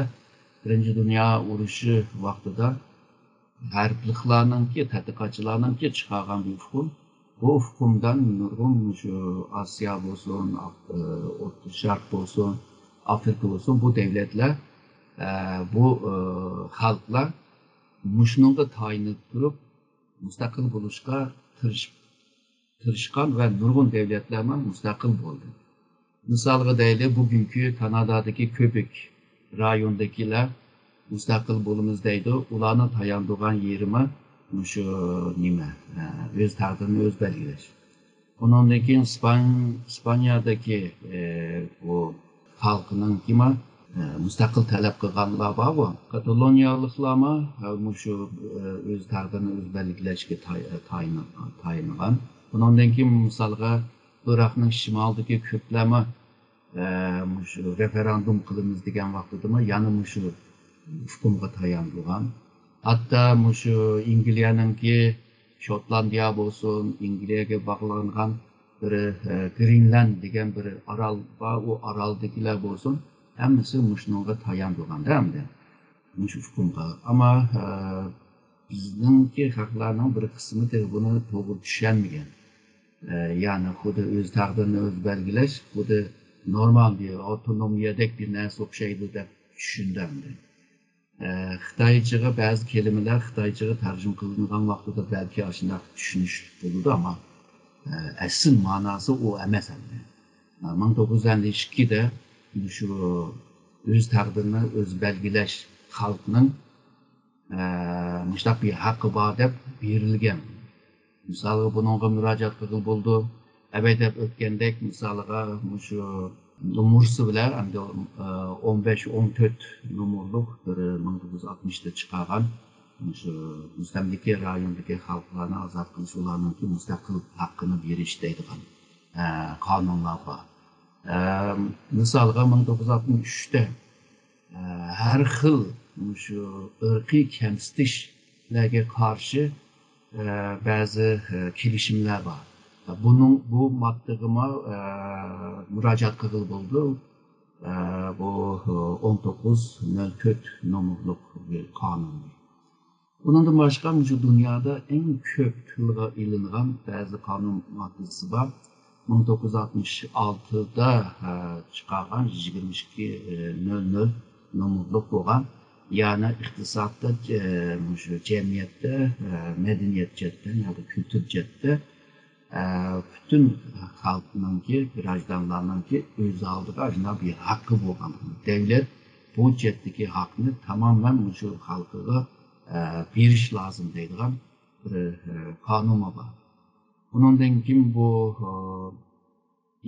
بىرىنچى دۇنيا ئۇرۇشى ۋاقتىدا غەربلىكلارنىڭكى، تەتقىقاتچىلارنىڭكى چىقارغان بىر ئۇقۇم. بۇ ئۇقۇمدىن نۇرغۇن مۇشۇ ئاسىيا بولسۇن، ئاف-، ئە، ئوتتۇرا شەرق بولسۇن، ئافرىقا بولسۇن، بۇ دۆلەتلەر، ئە، بۇ، ئە، خەلقلەر مۇشۇنىڭغا تايىنىپ تۇرۇپ، مۇستەقىل بولۇشقا تىرىشىپ، تىرىشقان ۋە نۇرغۇن دۆلەتلەرمۇ مۇستەقىل بولدى. مىسالغا دەيلى، بۈگۈنكى كانادادىكى كۆبېك رايونىدىكىلەر مۇستەقىل بولىمىز دەيدۇ، ئۇلارنىڭ تايىنىدىغان يېرىمۇ مۇشۇ نېمە، ئە، ئۆز تەقدىرىنى ئۆزى بەلگىلەش. ئۇنىڭدىن كېيىن ئىسپان-، ئىسپانىيەدىكى، ئە، بۇ خەلقنىڭكىمۇ، ئە، مۇستەقىل تەلەپ قىلغانلار بارغۇ. كاتالونىيالىقلارمۇ، ئە، مۇشۇ، ئە، ئۆز تەقدىرىنى ئۆزى بەلگىلەشكە تاي-، ئە، تايىن-، تايىنغان. ئۇنىڭدىن كېيىن مىسالغا ئىراقنىڭ شىمالىدىكى كۈردلەرمۇ، ئە، مۇشۇ رېفېراندۇم قىلىمىز دېگەن ۋاقتىدىمۇ يەنە مۇشۇ ئۇقۇمغا تايانغان. ھەتتا مۇشۇ ئەنگلىيەنىڭكى شوتلاندىيە بولسۇن، ئەنگلىيەگە باغلانغان بىر، ئە، گرېنلاند دېگەن بىر ئارال بار، ئۇ ئارالدىكىلەر بولسۇن، ھەممىسى مۇشۇنىڭغا تايانغان-دە ئەمدى. مۇشۇ ئۇقۇمغا. ئەمما، ئە، بىزنىڭكى خەقلەرنىڭ بىر قىسمى تېخى بۇنى توغرا چۈشەنمىگەن. ئە، يەنى خۇددى ئۆز تەقدىرىنى ئۆزى بەلگىلەش، خۇددى نورمال بىر ئاپتونومىيەدەك بىر نەرسە ئوخشايدۇ دەپ چۈشىنىدۇ ئەمدى. ئە، خىتايچىغا بەزى كېلىمىلەر خىتايچىغا تەرجىمە قىلىنغان ۋاقتىدا بەلكى ئاشۇنداق چۈشىنىشلىك بولىدۇ، ئەمما، ئە، ئەسلى ماناسى ئۇ ئەمەس ئەمدى. ئە، مىڭ توققۇز يۈز ئەللىك ئىككىدە مۇشۇ ئۆز تەقدىرىنى ئۆزى بەلگىلەش خەلقنىڭ، ئە، مۇشۇنداق بىر ھەققى بار دەپ بېرىلگەن. مىسالغا بۇنىڭغا مۇراجىئەت قىلغىلى بولىدۇ. ئەۋەي دەپ ئۆتكەندەك، مىسالغا مۇشۇ نومۇرسى بىلەن ئەمدى، ئە، ئون بەش، ئون تۆت نومۇرلۇق بىر مىڭ توققۇز يۈز ئاتمىشتا چىقارغان مۇشۇ مۇستەملىكە رايونىدىكى خەلقلەرنى ئازاد قىلىش، ئۇلارنىڭكى مۇستەقىل ھەققىنى بېرىش دەيدىغان، ئە، قانۇنلار بار. ئە، مىسالغا مىڭ توققۇز يۈز ئاتمىش ئۈچتە، ئە، ھەر خىل مۇشۇ ئىرقىي كەمسىتىشلەرگە قارشى، ئە، بەزى، ئە، كېلىشىملەر بار. بۇنىڭ، بۇ ماددىغىمۇ، ئە، مۇراجىئەت قىلغىلى بولىدۇ. ئە، بۇ، ئە، ئون توققۇز نۆل تۆت نومۇرلۇق بىر قانۇن. ئۇنىڭدىن باشقا، مۇشۇ دۇنيادا ئەڭ كۆپ تىلغا ئېلىنغان بەزى قانۇن ماددىسى بار. مىڭ توققۇز يۈز ئاتمىش ئالتىدا، ھە، چىقارغان يىگىرمە ئىككى نۆل نۆل نومۇرلۇق بولغان، يەنى ئىقتىسادتا، ئە، مۇشۇ جەمئىيەتتە، ئە، مەدەنىيەت جەھەتتە ياكى كۈلتۈر جەھەتتە، ئە، پۈتۈن خەلقنىڭكى، گراژدانلارنىڭكى ئۆز ئالدىغا ئاشۇنداق بىر ھەققى بولغان. دۆلەت بۇ جەھەتتىكى ھەقنى تامامەن مۇشۇ خەلقىگە، ئە، بېرىش لازىم دەيدىغان بىر، ئە، قانۇنمۇ بار. ئۇنىڭدىن كېيىن بۇ، ئە،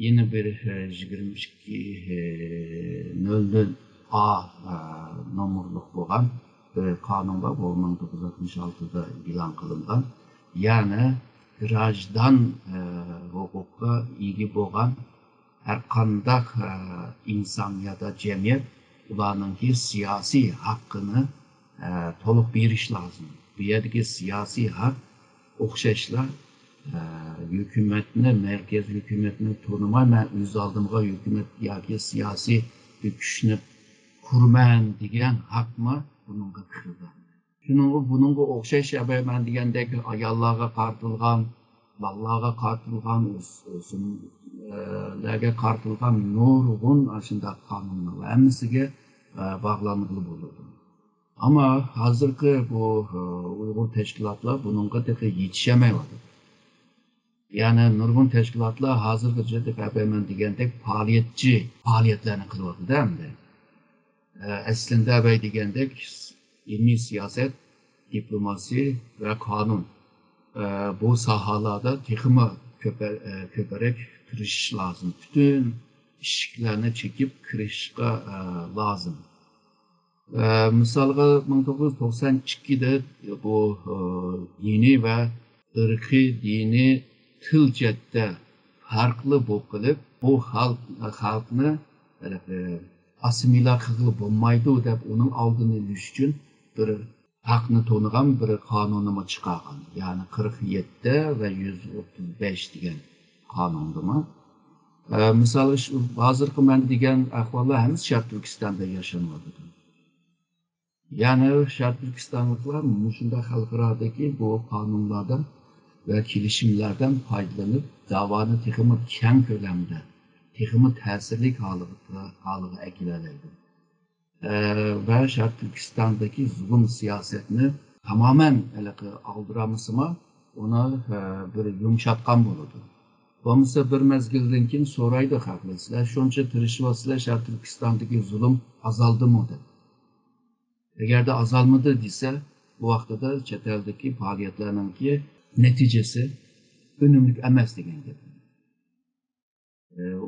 يەنە بىر، ئە، يىگىرمە ئىككى، ئە، نۆل نۆل ئا، ئە، نومۇرلۇق بولغان بىر قانۇن بار. بۇ مىڭ توققۇز يۈز ئاتمىش ئالتىدا ئېلان قىلىنغان. يەنى گراژدان، ئە، ھوقۇققا ئىگە بولغان ھەر قانداق، ئە، ئىنسان يا دا جەمئىيەت ئۇلارنىڭكى سىياسىي ھەققىنى، ئە، تولۇق بېرىش لازىم. بۇ يەردىكى سىياسىي ھەق ئوخشاشلا، ئە، ھۆكۈمەتنى، مەركەز ھۆكۈمەتنى تونۇماي، مەن ئۆز ئالدىمغا ھۆكۈمەت ياكى سىياسىي بىر كۈچنى قۇرىمەن دېگەن ھەقمۇ بۇنىڭغا كىرىدۇ. شۇنىڭغا، بۇنىڭغا ئوخشاش ئەبەي مەن دېگەندەك ئاياللارغا قارىتىلغان، بالىلارغا قارىتىلغان، ئۆس-، ئۆسۈملەرگە قارىتىلغان نۇرغۇن ئاشۇنداق قانۇنلار ھەممىسىگە، ئە، باغلانغىلى بولىدۇ. ئەمما ھازىرقى بۇ، ئە، ئۇيغۇر تەشكىلاتلار بۇنىڭغا تېخى يېتىشەلمەيۋاتىدۇ. يەنى نۇرغۇن تەشكىلاتلار ھازىرغىچە دەپ ئەبەي مەن دېگەندەك پائالىيەتچى پائالىيەتلەرنى قىلىۋاتىدۇ ئەمدى. ئە، ئەسلىندە ئەبەي دېگەندەك ئىلمىي سىياسەت، دىپلوماسىيە ۋە قانۇن، ئە، بۇ ساھەلەردە تېخىمۇ كۆپە-، ئە، كۆپرەك تىرىشىش لازىم. پۈتۈن ئىشىكلەرنى چېكىپ كىرىشقا، ئە، لازىم. ئە، مىسالغا، مىڭ توققۇز يۈز توقسان ئىككىدە بۇ، ئە، دىنىي ۋە ئىرقىي، دىنىي، تىل جەھەتتە پەرقلىق بولۇپ قېلىپ، بۇ خەلق، خەلقنى، ئە، ئاسسىمىلياتسىيە قىلغىلى بولمايدۇ دەپ ئۇنىڭ ئالدىنى ئېلىش ئۈچۈن بىر ھەقنى تونۇغان بىر قانۇنىمۇ چىقارغان. يەنى قىرىق يەتتە ۋە يۈز ئوتتۇز بەش دېگەن قانۇندىمۇ. ئە، مىسال، شۇ ھازىرقى مەن دېگەن ئەھۋاللار ھەممىسى شەرقىي تۈركىستاندا ياشىنىۋاتىدۇ. يەنى شەرقىي تۈركىستانلىقلار مۇشۇنداق خەلقئارادىكى بۇ قانۇنلاردىن ۋە كېلىشىملەردىن پايدىلىنىپ، دەۋانى تېخىمۇ كەڭ كۆلەمدە، تېخىمۇ تەسىرلىك ھالىغا، ھالىغا ئەكېلەلەيدۇ. ئە، ۋە شەرقىي تۈركىستاندىكى زۇلۇم سىياسەتنى تامامەن ھېلىقى ئالدىرامىسىمۇ، ئۇنى، ئە، بىر يۇمشاتقان بولىدۇ. بولمىسا بىر مەزگىلدىن كېيىن سورايدۇ خەقلەر، سىلەر شۇنچە تىرىشىۋاتىسىلەر، شەرقىي تۈركىستاندىكى زۇلۇم ئازالدىمۇ دەپ. ئەگەردە ئازالمىدى دېسە، بۇ ۋاقتىدا چەت ئەلدىكى پائالىيەتلەرنىڭكى نەتىجىسى ئۈنۈملۈك ئەمەس دېگەن گەپ.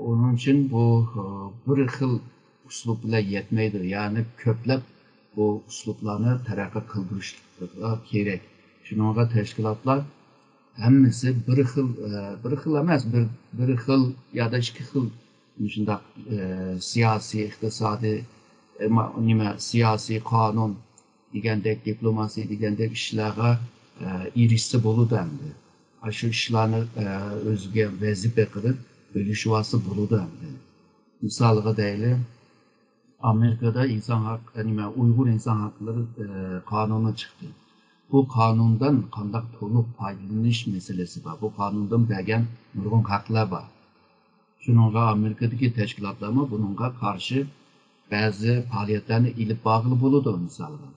ئۇنىڭ ئۈچۈن بۇ، بىر خىل ئۇسلۇب بىلەن يەتمەيدۇ. يەنى كۆپلەپ بۇ ئۇسلۇبلارنى تەرەققىي قىلدۇرۇشلۇقى كېرەك. شۇنىڭغا تەشكىلاتلار ھەممىسى بىر خىل، بىر خىل ئەمەس، بىر، بىر خىل يادا ئىككى خىل مۇشۇنداق سىياسىي، ئىقتىسادىي، نېمە، سىياسىي، قانۇن دېگەندەك، دىپلوماسىيە دېگەندەك ئىشلارغا ئېرىشسە بولىدۇ ئەمدى. شۇ ئىشلارنى ئۆزىگە ۋەزىپە قىلىپ بۆلۈشۈۋالسا بولىدۇ ئەمدى. مىسالغا دەيلى، ئامېرىكىدا ئىنسان ھەق، نېمە، ئۇيغۇر ئىنسان ھەقلىرى قانۇنى چىقتى. بۇ قانۇندىن قانداق تولۇق پايدىلىنىش مەسىلىسى بار. بۇ قانۇندىن بەرگەن نۇرغۇن ھەقلەر بار. شۇنىڭغا ئامېرىكىدىكى تەشكىلاتلارمۇ بۇنىڭغا قارشى بەزى پائالىيەتلەرنى ئېلىپ بارغىلى بولىدۇ، مىسالغا.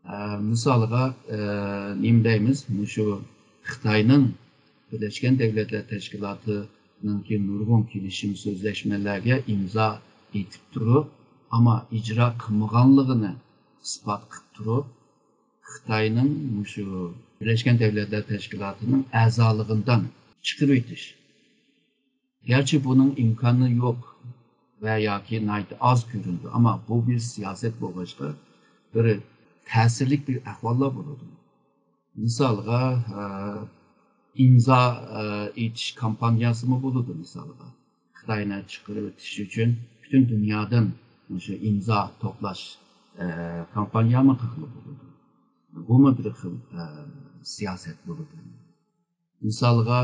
ئە، مىسالغا، ئە، نېمە دەيمىز؟ مۇشۇ خىتاينىڭ بىرلەشكەن دۆلەتلەر تەشكىلاتىنىڭكى نۇرغۇن كېلىشىم سۆزلەشمىلەرگە ئىمزا ئېتىپ تۇرۇپ، ئەمما ئىجرا قىلمىغانلىقىنى ئىسپات قىلىپ تۇرۇپ، خىتاينىڭ مۇشۇ بىرلەشكەن دۆلەتلەر تەشكىلاتىنىڭ ئەزالىقىدىن چىقىرىۋېتىش. گەرچە بۇنىڭ ئىمكانى يوق ۋە ياكى ناھايىتى ئاز كۆرۈنىدۇ، ئەمما بۇ بىر سىياسەت بولغاچقا، بىر تەسىرلىك بىر ئەھۋاللار بولىدۇ. مىسالغا، ئە، ئىمزا، ئە، ئېتىش كامپانىيەسىمۇ بولىدۇ، مىسالغا. خىتاينى چىقىرىۋېتىش ئۈچۈن پۈتۈن دۇنيادىن مۇشۇ ئىمزا توپلاش، ئە، كامپانىيەمۇ قىلغىلى بولىدۇ. بۇمۇ بىر خىل، ئە، سىياسەت بولىدۇ. مىسالغا،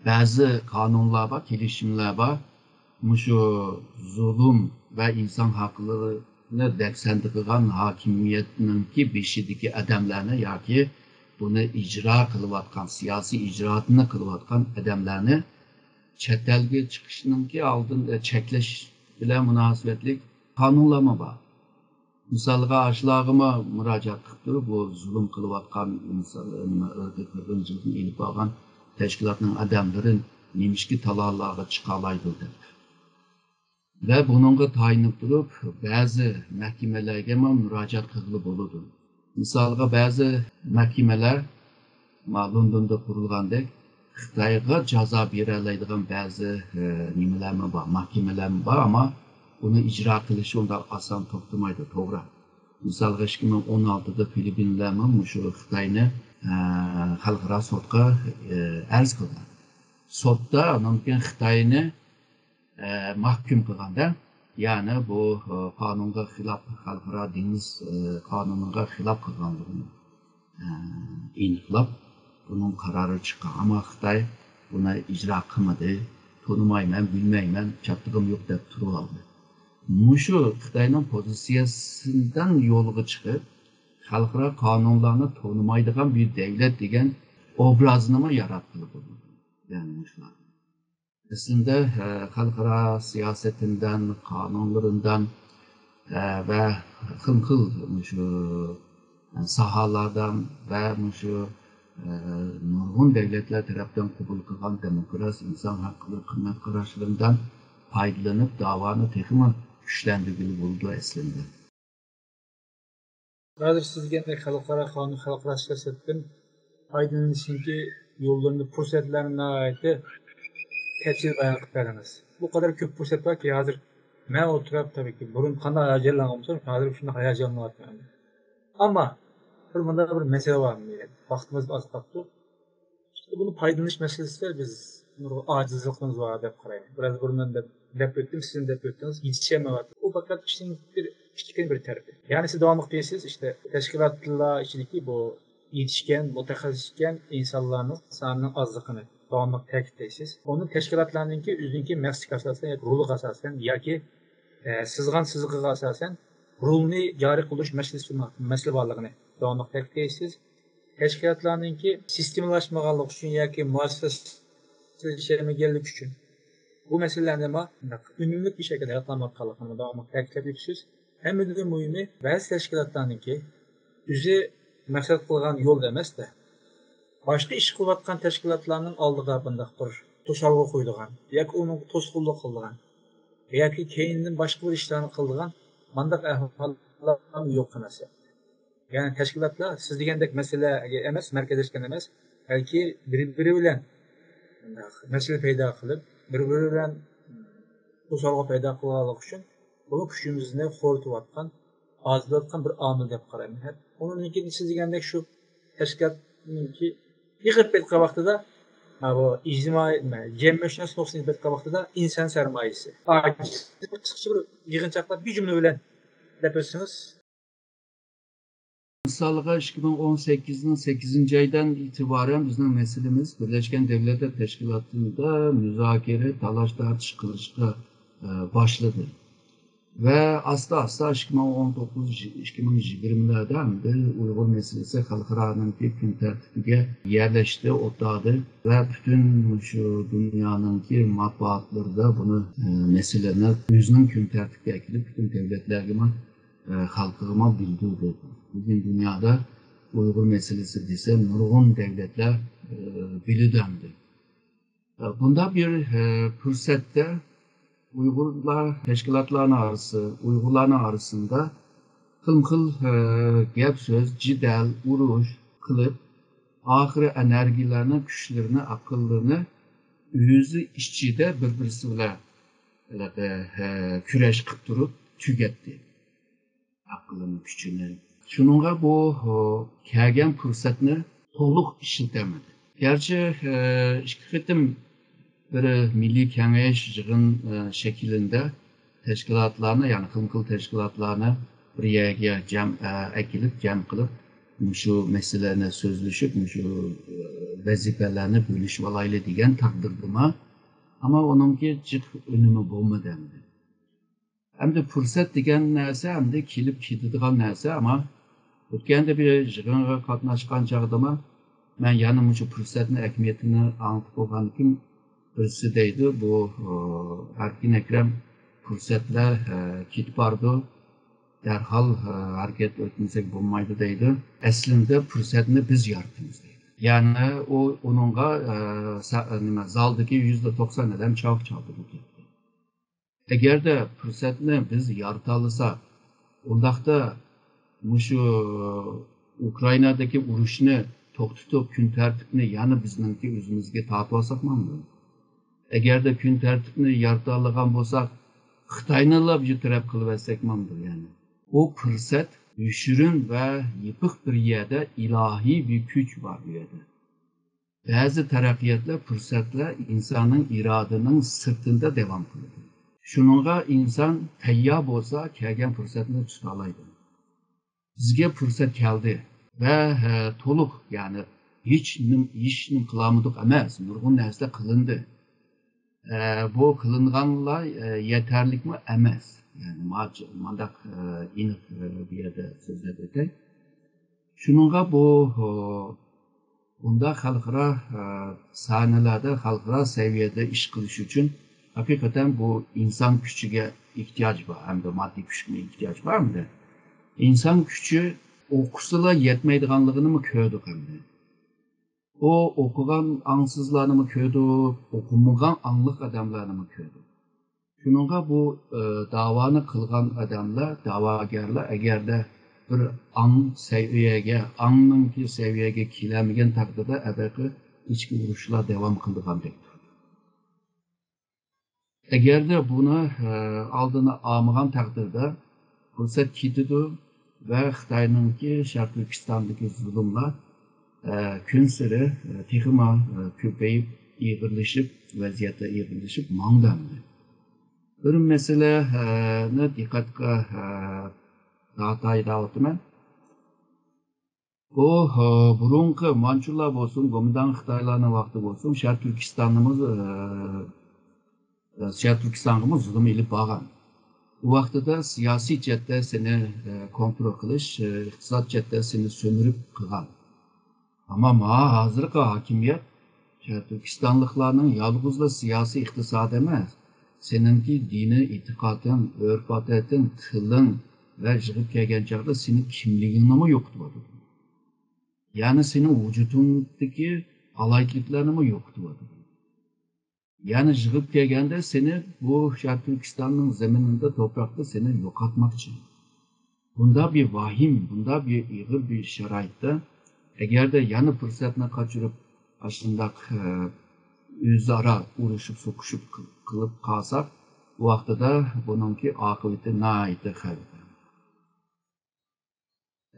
بەزى قانۇنلار بار، كېلىشىملەر بار. مۇشۇ زۇلۇم ۋە ئىنسان ھەقلىرىنى دەپسەندە قىلغان ھاكىمىيەتنىڭكى بېشىدىكى ئادەملەرنى ياكى بۇنى ئىجرا قىلىۋاتقان، سىياسىي ئىجرائاتنى قىلىۋاتقان ئادەملەرنى چەت ئەلگە چىقىشنىڭكى ئالدىدا چەكلەش بىلەن مۇناسىۋەتلىك قانۇنلارمۇ بار. مىسالغا، ئاشۇلارغىمۇ مۇراجىئەت قىلىپ تۇرۇپ، بۇ زۇلۇم قىلىۋاتقان ئىنسان، نېمە، ئىرقىي قىرغىنچىلىقنى ئېلىپ بارغان تەشكىلاتنىڭ ئادەملىرى نېمىشقا تالالارغا چىقالايدۇ دەپ. ۋە بۇنىڭغا تايىنىپ تۇرۇپ، بەزى مەھكىمىلەرگىمۇ مۇراجىئەت قىلغىلى بولىدۇ. مىسالغا، بەزى مەھكىمىلەر، ما، لوندوندا قۇرۇلغاندەك، خىتايغا جازا بېرەلەيدىغان بەزى، ئە، نېمىلەرمۇ بار، مەھكىمىلەرمۇ بار، ئەمما ئۇنى ئىجرا قىلىشى ئۇنداق ئاسان توختىمايدۇ، توغرا. مىسالغا، ئىككى مىڭ ئون ئالتىدا فىلىپپىنلەرمۇ مۇشۇ خىتاينى، ئە، خەلقئارا سوتقا، ئە، ئەرز قىلغان. سوتتا ئاندىن كېيىن خىتاينى، ئە، مەھكۇم قىلغاندا، يەنى بۇ، ئە، قانۇنغا خىلاپ، خەلقئارا دېڭىز، ئە، قانۇنىغا خىلاپ قىلغانلىقىنى، ئە، ئېنىقلاپ، بۇنىڭ قارارى چىققان. ئەمما خىتاي بۇنى ئىجرا قىلمىدى. تونۇمايمەن، بىلمەيمەن، چاتىقىم يوق دەپ تۇرۇۋالدى. مۇشۇ خىتاينىڭ پوزىتسىيەسىدىن يولغا چىقىپ، خەلقئارا قانۇنلارنى تونۇمايدىغان بىر دۆلەت دېگەن ئوبرازنىمۇ ياراتقىلى بولىدۇ. يەنى مۇشۇلار. ئەسلىندە، ئە، خەلقئارا سىياسىتىندىن، قانۇنلىرىندىن، ئە، ۋە خىلمۇخىل مۇشۇ، ئە، ساھەلەردىن ۋە مۇشۇ، ئە، نۇرغۇن دۆلەتلەر تەرەپتىن قوبۇل قىلغان دېموكراتىيە، ئىنسان ھەقلىرى قىممەت قاراشلىرىدىن پايدىلىنىپ، داۋانى تېخىمۇ كۈچلەندۈرگىلى بولىدۇ ئەسلىندە. ھازىر سىز دېگەندەك خەلقئارا قانۇن، خەلقئارا سىياسەتتىن پايدىلىنىشنىڭكى يوللىرىنى، پۇرسەتلەرنى ناھايىتى تەپسىلىي بايان قىلىپ بەردىڭىز. بۇ قەدەر كۆپ پۇرسەت باركى، ھازىر مەن ئولتۇرۇپ، تەبىئىيكى، بۇرۇن قانداق ھاياجانلانغان بولسام، ھازىر شۇنداق ھاياجانلىنىۋاتىمەن. ئەمما بىر مۇنداق بىر مەسىلە بار، ۋاقتىمىز ئاز قاپتۇ. ئىشتە بۇنى پايدىلىنىش مەسىلىسىدە بىز بىر ئاجىزلىقىمىز بار دەپ قارايمەن. بىراز بۇرۇن مەن دەپ، دەپ ئۆتتۈم، سىزمۇ دەپ ئۆتتىڭىز، يېتىشەلمەيۋاتىدۇ. بۇ پەقەت ئىشنىڭ بىر كىچىككىنە بىر تەرىپى. يەنى سىز داۋاملىق دەيسىز، ئىشتە تەشكىلاتلار ئىچىدىكى بۇ يېتىشكەن، مۇتەخەسسىس ئىكەن ئىنسانلارنىڭ سانىنىڭ ئازلىقىنى داۋاملىق تەكىتلەيسىز. ئۇنى تەشكىلاتلارنىڭكى ئۆزىنىڭكى مەقسىتىگە ئاساسەن ياكى رولىغا ئاساسەن ياكى، ئە، سىزغان سىزىقىغا ئاساسەن رولنى جارى قىلدۇرۇش مەسىلىسى، مەسىلە بارلىقىنى داۋاملىق تەكىتلەيسىز. تەشكىلاتلارنىڭكى سىستېمىلاشمىغانلىقى ئۈچۈن ياكى مۇئەسسەسلىشەلمىگەنلىكى ئۈچۈن بۇ مەسىلىلەرنى ما-، ئۈنۈملۈك بىر شەكىلدە ھەل قىلالمايۋاتقانلىقىنى داۋاملىق تەكىتلەپ ئۆتىسىز. ھەممىدىن مۇھىمى، بەزى تەشكىلاتلارنىڭكى ئۆزى مەقسەت قىلغان يول ئەمەستە، باشقا ئىش قىلىۋاتقان تەشكىلاتلارنىڭ ئالدىغا بۇنداق بىر توسالغۇ قويىدىغان ياكى ئۇنىڭغا توسقۇنلۇق قىلىدىغان ياكى كەينىدىن باشقا بىر ئىشلارنى قىلىدىغان مانداق ئەھۋاللار يوق ئەمەس. يەنى تەشكىلاتلار سىز دېگەندەك مەسىلىگە ئەمەس، مەركەزلەشكەن ئەمەس، بەلكى بىر-بىرى بىلەن مەسىلە پەيدا قىلىپ، بىر-بىرى بىلەن توسالغۇ پەيدا قىلغانلىقى ئۈچۈن بۇمۇ كۈچىمىزنى خورىتىۋاتقان، ئازىتىۋاتقان بىر ئامىل دەپ قارايمەن. ئۇنىڭدىن كېيىن سىز دېگەندەك شۇ تەشكىلاتنىڭكى يىغىپ بېتىققان ۋاقتىدا، ھە، بۇ ئىجتىمائىي، نېمە، جەمئىيەتشۇناس نۇقتىسىدىن بېتىققان ۋاقتىدا ئىنسان سەرمايىسى. ئاجىز، قىسقىچە بىر يىغىنچاقلاپ بىر جۈملە بىلەن دەپ ئۆتسىڭىز. مىسالغا، ئىككى مىڭ ئون سەككىزنىڭ سەككىزىنچى ئايدىن ئېتىبارەن بىزنىڭ مەسىلىمىز بىرلەشكەن دەۋلەتلەر تەشكىلاتىدا مۇزاكىرە، تالاش-تارتىش قىلىشقا، ئە، باشلىدى. ۋە ئاستا-ئاستا ئىككى مىڭ ئون توققۇز، ئىككى مىڭ يىگىرمىلەردە ئەمدى ئۇيغۇر مەسىلىسى خەلقئارانىڭكى كۈن تەرتىپىگە يەرلەشتى، ئولتۇردى ۋە پۈتۈن شۇ دۇنيانىڭكى مەتبۇئاتلىرىدا بۇنى، ئە، مەسىلىنى ئۆزىنىڭ كۈن تەرتىپىگە ئەكېلىپ، پۈتۈن دەۋلەتلەرگىمۇ، ئە، خەلقىگىمۇ بىلدۈردى. بۈگۈن دۇنيادا ئۇيغۇر مەسىلىسى دېسە، نۇرغۇن دەۋلەتلەر، ئە، بىلىدۇ ئەمدى. بۇنداق بىر، ئە، پۇرسەتتە ئۇيغۇرلار تەشكىلاتلارنىڭ ئارىسى، ئۇيغۇرلارنىڭ ئارىسىدا خىلمۇ خىل، ئە، گەپ سۆز، جېدەل، ئۇرۇش قىلىپ، ئاخىرى ئېنېرگىيەلەرنى، كۈچلىرىنى، ئەقىللىرىنى ئۆزى ئىچىدە بىر-بىرسى بىلەن، ئە، كۈرەش قىلىپ تۇرۇپ تۈگەتتى. ئەقلىنى، كۈچىنى. شۇنىڭغا بۇ، ئۇ، كەلگەن پۇرسەتنى تولۇق ئىشلىتەلمىدى. گەرچە، ئە، ئىككى قېتىم بىر مىللىي كېڭەش يىغىن، ئە، شەكلىدە تەشكىلاتلارنى، يەنى خىلمۇ خىل تەشكىلاتلارنى بىر يەرگە جەم، ئە، ئەكېلىپ، جەم قىلىپ، مۇشۇ مەسىلىنى سۆزلىشىپ، مۇشۇ، ئە، ۋەزىپىلەرنى بۆلۈشۈۋالايلى دېگەن تەقدىردىمۇ، ئەمما ئۇنىڭكى جىق ئۈنۈمى بولمىدى ئەمدى. ئەمدى پۇرسەت دېگەن نەرسە ئەمدى كېلىپ كېتىدىغان نەرسە، ئەمما ئۆتكەندە بىر يىغىنغا قاتناشقان چاغدىمۇ مەن يەنە مۇشۇ پۇرسەتنى ئەھمىيىتىنى ئاڭلىتىپ بولغاندىكىن بىرسى دەيدۇ، بۇ، ئۇ، ئەركىن ئەكرەم پۇرسەتلەر، ئە، كېتىپ بارىدۇ، دەرھال، ئە، ھەرىكەت ئۆتمىسەك بولمايدۇ دەيدۇ. ئەسلىندە پۇرسەتنى بىز يارىتىمىز دەيدۇ. يەنى ئۇ، ئۇنىڭغا، ئە، سا-، نېمە، زالدىكى يۈزدە توقسان ئادەم چاۋاك چالدى. ئەگەردە پۇرسەتنى بىز يارىتالىساق، ئۇنداقتا مۇشۇ ئۇكرائىنادىكى ئۇرۇشنى توختىتىپ، كۈن تەرتىپنى يەنە بىزنىڭكى ئۆزىمىزگە تارتىۋالساق ماڭىدۇ. ئەگەردە كۈن تەرتىپنى يارىتالىغان بولساق، خىتاينىلا بىر تەرەپ قىلىۋەتسەك ماڭىدۇ يەنە. بۇ پۇرسەت يوشۇرۇن ۋە يېپىق بىر يەردە، ئىلاھىي بىر كۈچ بار بۇ يەردە. بەزى تەرەققىياتلار، پۇرسەتلەر ئىنساننىڭ ئىرادىنىڭ سىرتىندا داۋام قىلىدۇ. شۇنىڭغا ئىنسان تەييار بولسا، كەلگەن پۇرسەتنى تۇتالايدۇ. بىزگە پۇرسەت كەلدى ۋە، ھە، تولۇق، يەنى ھېچ نېم-، ھېچ نېمە قىلالمىدۇق ئەمەس، نۇرغۇن نەرسىلەر قىلىندى. ئە، بۇ قىلىنغانلار، ئە، يېتەرلىكمۇ ئەمەس. يەنى ماچ-، مانداق، ئە، ئېنىق، ئە، بۇ يەردە سۆزلەپ ئۆتەي. شۇنىڭغا بۇ، ئۇ، بۇنداق خەلقئارا، ئە، ساھنىلەردە، خەلقئارا سەۋىيەدە ئىش قىلىش ئۈچۈن ھەقىقەتەن بۇ ئىنسان كۈچىگە ئېھتىياج بار، ھەمدە ماددىي كۈچكە ئېھتىياج بار ھەمدە. ئىنسان كۈچى ئوقۇسىلا يەتمەيدىغانلىقىنىمۇ كۆردۇق ئەمدى. ئۇ ئوقۇغان ئاڭسىزلارنىمۇ كۆردۇق، ئوقۇمىغان ئاڭلىق ئادەملەرنىمۇ كۆردۇق. شۇنىڭغا بۇ، ئى، داۋانى قىلغان ئادەملەر، داۋاگەرلەر ئەگەردە بىر ئاڭ سەۋىيەگە، ئاڭنىڭكى سەۋىيەگە كېلەلمىگەن تەقدىردە، ئەبەقى ئىچكى ئۇرۇشلار داۋام قىلىدىغاندەك تۇرىدۇ. ئەگەردە بۇنى، ئە، ئالدىنى ئالمىغان تەقدىردە، پۇرسەت كېتىدۇ ۋە خىتاينىڭكى شەرقىي تۈركىستاندىكى زۇلۇملار، ئە، كۈنسېرى، ئە، تېخىمۇ، ئە، كۆپىيىپ، ئېغىرلىشىپ، ۋەزىيەتلەر ئېغىرلىشىپ ماڭىدۇ ئەمدى. بىر مەسىلە، ئە، نى دىققەتكە، ئە، تارتاي دەۋاتىمەن. بۇ، ھە، بۇرۇنقى مانچۇلار بولسۇن، گومىنداڭ خىتايلارنىڭ ۋاقتى بولسۇن، شەرقىي تۈركىستاننىمۇ، ئە، ئە، شەرقىي تۈركىستانغىمۇ زۇلۇم ئېلىپ بارغان. ئۇ ۋاقتىدا سىياسىي جەھەتتە سېنى، ئە، كونترول قىلىش، ئە، ئىقتىساد جەھەتتە سېنى سۆمۈرۈپ قىلغان. ئەمما مانا ھازىرقى ھاكىمىيەت شەرقىي تۈركىستانلىقلارنىڭ يالغۇزلا سىياسىي ئىقتىسادى ئەمەس، سېنىڭكى دىنىي ئېتىقادىڭ، ئۆرپ-ئادىتىڭ، تىلىڭ ۋە يىغىپ كەلگەن چاغدا سېنىڭ كىملىكىڭنىمۇ يوقىتىۋاتىدۇ. يەنى سېنىڭ ۋۇجۇدۇڭدىكى ئالاھىدىلىكلەرنىمۇ يوقىتىۋاتىدۇ. يەنى يىغىپ كەلگەندە سېنى بۇ شەرقىي تۈركىستاننىڭ زېمىنىدا، توپراقتا سېنى يوقاتماقچى. بۇنداق بىر ۋاھىم، بۇنداق بىر ئېغىر بىر شارائىتتا، ئەگەردە يەنە پۇرسەتنى قاچۇرۇپ، ئاشۇنداق، ئە، ئۆزئارا ئۇرۇشۇپ، سوقۇشۇپ قىل-، قىلىپ قالساق، بۇ ۋاقتىدا بۇنىڭكى ئاقىۋىتى ناھايىتى خەۋپلىك.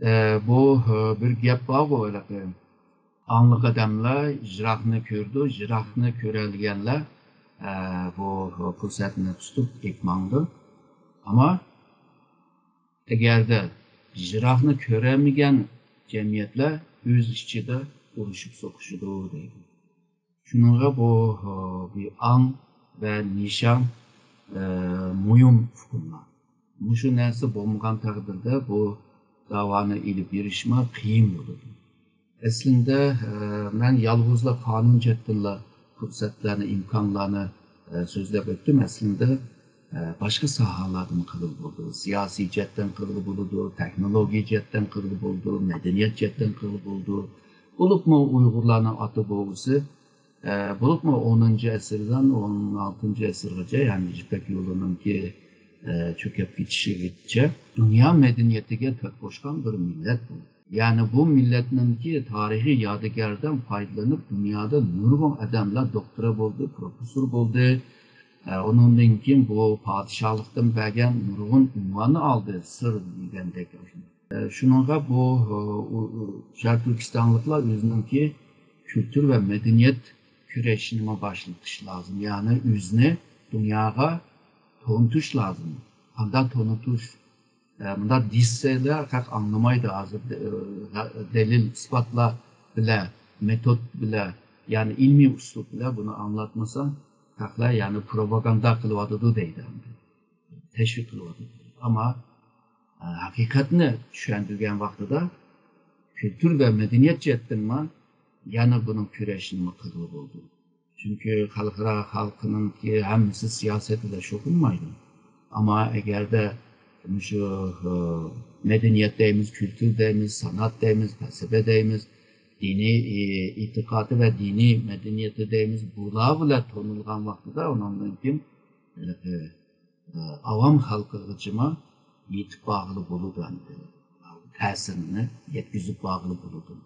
ئە، بۇ، ئە، بىر گەپ بارغۇ، ھېلىقى، ئاڭلىق ئادەملەر يىراقنى كۆرىدۇ، يىراقنى كۆرەلىگەنلەر، ئە، بۇ پۇرسەتنى تۇتۇپ ئېلىپ ماڭىدۇ. ئەمما ئەگەردە يىراقنى كۆرەلمىگەن جەمئىيەتلەر ئۆز ئىچىدە ئۇرۇشۇپ سوقۇشىدۇ دەيدۇ. شۇنىڭغا بۇ، ئە، بىر ئاڭ ۋە نىشان، ئە، مۇھىم ئۇقۇملار. مۇشۇ نەرسە بولمىغان تەقدىردە بۇ داۋانى ئېلىپ بېرىشمۇ قىيىن بولىدۇ. ئەسلىندە، ئە، مەن يالغۇزلا قانۇن جەھەتتىنلا پۇرسەتلەرنى، ئىمكانلارنى، ئە، سۆزلەپ ئۆتتۈم. ئەسلىندە، ئە، باشقا ساھەلەردىمۇ قىلغىلى بولىدۇ. سىياسىي جەھەتتىن قىلغىلى بولىدۇ، تېخنولوگىيە جەھەتتىن قىلغىلى بولىدۇ، مەدەنىيەت جەھەتتىن قىلغىلى بولىدۇ. بولۇپمۇ ئۇيغۇرلارنىڭ ئاتا بوۋىسى، ئە، بولۇپمۇ ئونىنچى ئەسىردىن ئون ئالتىنچى ئەسىرگىچە، يەنى يىپەك يولىنىڭكى، ئە، چۆكۈپ كېتىشىگىچە دۇنيا مەدەنىيىتىگە تۆھپە قوشقان بىر مىللەت بۇ. يەنى بۇ مىللەتنىڭكى تارىخىي يادىكارىدىن پايدىلىنىپ، دۇنيادا نۇرغۇن ئادەملەر دوكتورا بولدى، پروفېسسور بولدى. ئە، ئۇنىڭدىن كېيىن بۇ پادىشاھلىقتىن بەرگەن نۇرغۇن ئۇنۋاننى ئالدى، سىر دېگەندەك. ئە، شۇنىڭغا بۇ، ئۇ، ئۇ، شەرقىي تۈركىستانلىقلار ئۆزىنىڭكى كۈلتۈر ۋە مەدەنىيەت كۈرەشىنىمۇ باشلىتىش لازىم. يەنى ئۆزىنى دۇنياغا تونۇتۇش لازىم. قانداق تونۇتۇش؟ ئە، مۇنداق دېسەلەر، خەق ئاڭلىمايدۇ ھازىر. ئە، دەلىل، ئىسپاتلار بىلەن، مېتود بىلەن، يەنى ئىلمىي ئۇسلۇب بىلەن بۇنى ئاڭلاتمىسا، خەقلەر يەنى پروپاگاندا قىلىۋاتىدۇ دەيدۇ، تەشۋىق قىلىۋاتىدۇ. ئەمما، ئە، ھەقىقەتنى چۈشەندۈرگەن ۋاقتىدا كۈلتۈر ۋە مەدەنىيەت جەھەتتىنمۇ يەنە بۇنىڭ كۈرەشىنىمۇ قىلغىلى بولىدۇ. چۈنكى خەلقئارا خەلقنىڭكى ھەممىسى سىياسەت بىلەن شۇغۇللانمايدۇ. ئەمما ئەگەردە مۇشۇ، ئە، مەدەنىيەت دەيمىز، كۈلتۈر دەيمىز، سانئەت دەيمىز، پەلسەپە دەيمىز، دىنىي، ئى، ئېتىقادى ۋە دىنىي مەدەنىيىتى دەيمىز، بۇلار بىلەن تونۇلغان ۋاقتىدا ئۇنىڭدىن كېيىن، ئە، ئاۋام خەلقىگىچىمۇ يېتىپ بارغىلى بولىدۇ، ئەمدى تەسىرىنى يەتكۈزۈپ بارغىلى بولىدۇ.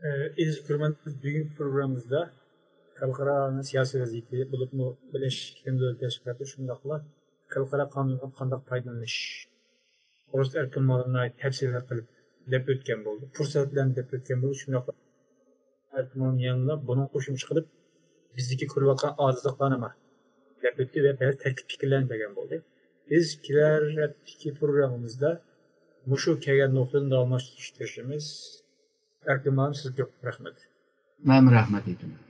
ئەزىز كۆرۈرمەن، بۈگۈنكى پروگراممىمىزدا خەلقئارانىڭ سىياسىي ۋەزىيىتى، بولۇپمۇ بىرلەشكەن دۆلەتلەر تەشكىلاتى، شۇنداقلا خەلقئارا قانۇنغا قانداق پايدىلىنىش، ئورۇس ئەركىن مالىنى ناھايىتى تەپسىلىي قىلىپ دەپ ئۆتكەن بولدى. پۇرسەتلەرنى دەپ ئۆتكەن بولدى. شۇنداقلا ئەركىن مالىنى يەنىلا بۇنىڭغا قوشۇمچە قىلىپ، بىزدىكى كۆرۈلۈۋاتقان ئاجىزلىقلارنىمۇ دەپ ئۆتتى ۋە بەزى تەكلىپ پىكىرلەرنى بەرگەن بولدى. بىز كېلەر ھەپتىدىكى پروگراممىمىزدا مۇشۇ كەلگەن نۇقتىدىن داۋاملاشتۇرۇشقا تىرىشىمىز. ئەركىن مالىم، سىزگە كۆپ رەھمەت. مەن رەھمەت ئېيتىمەن.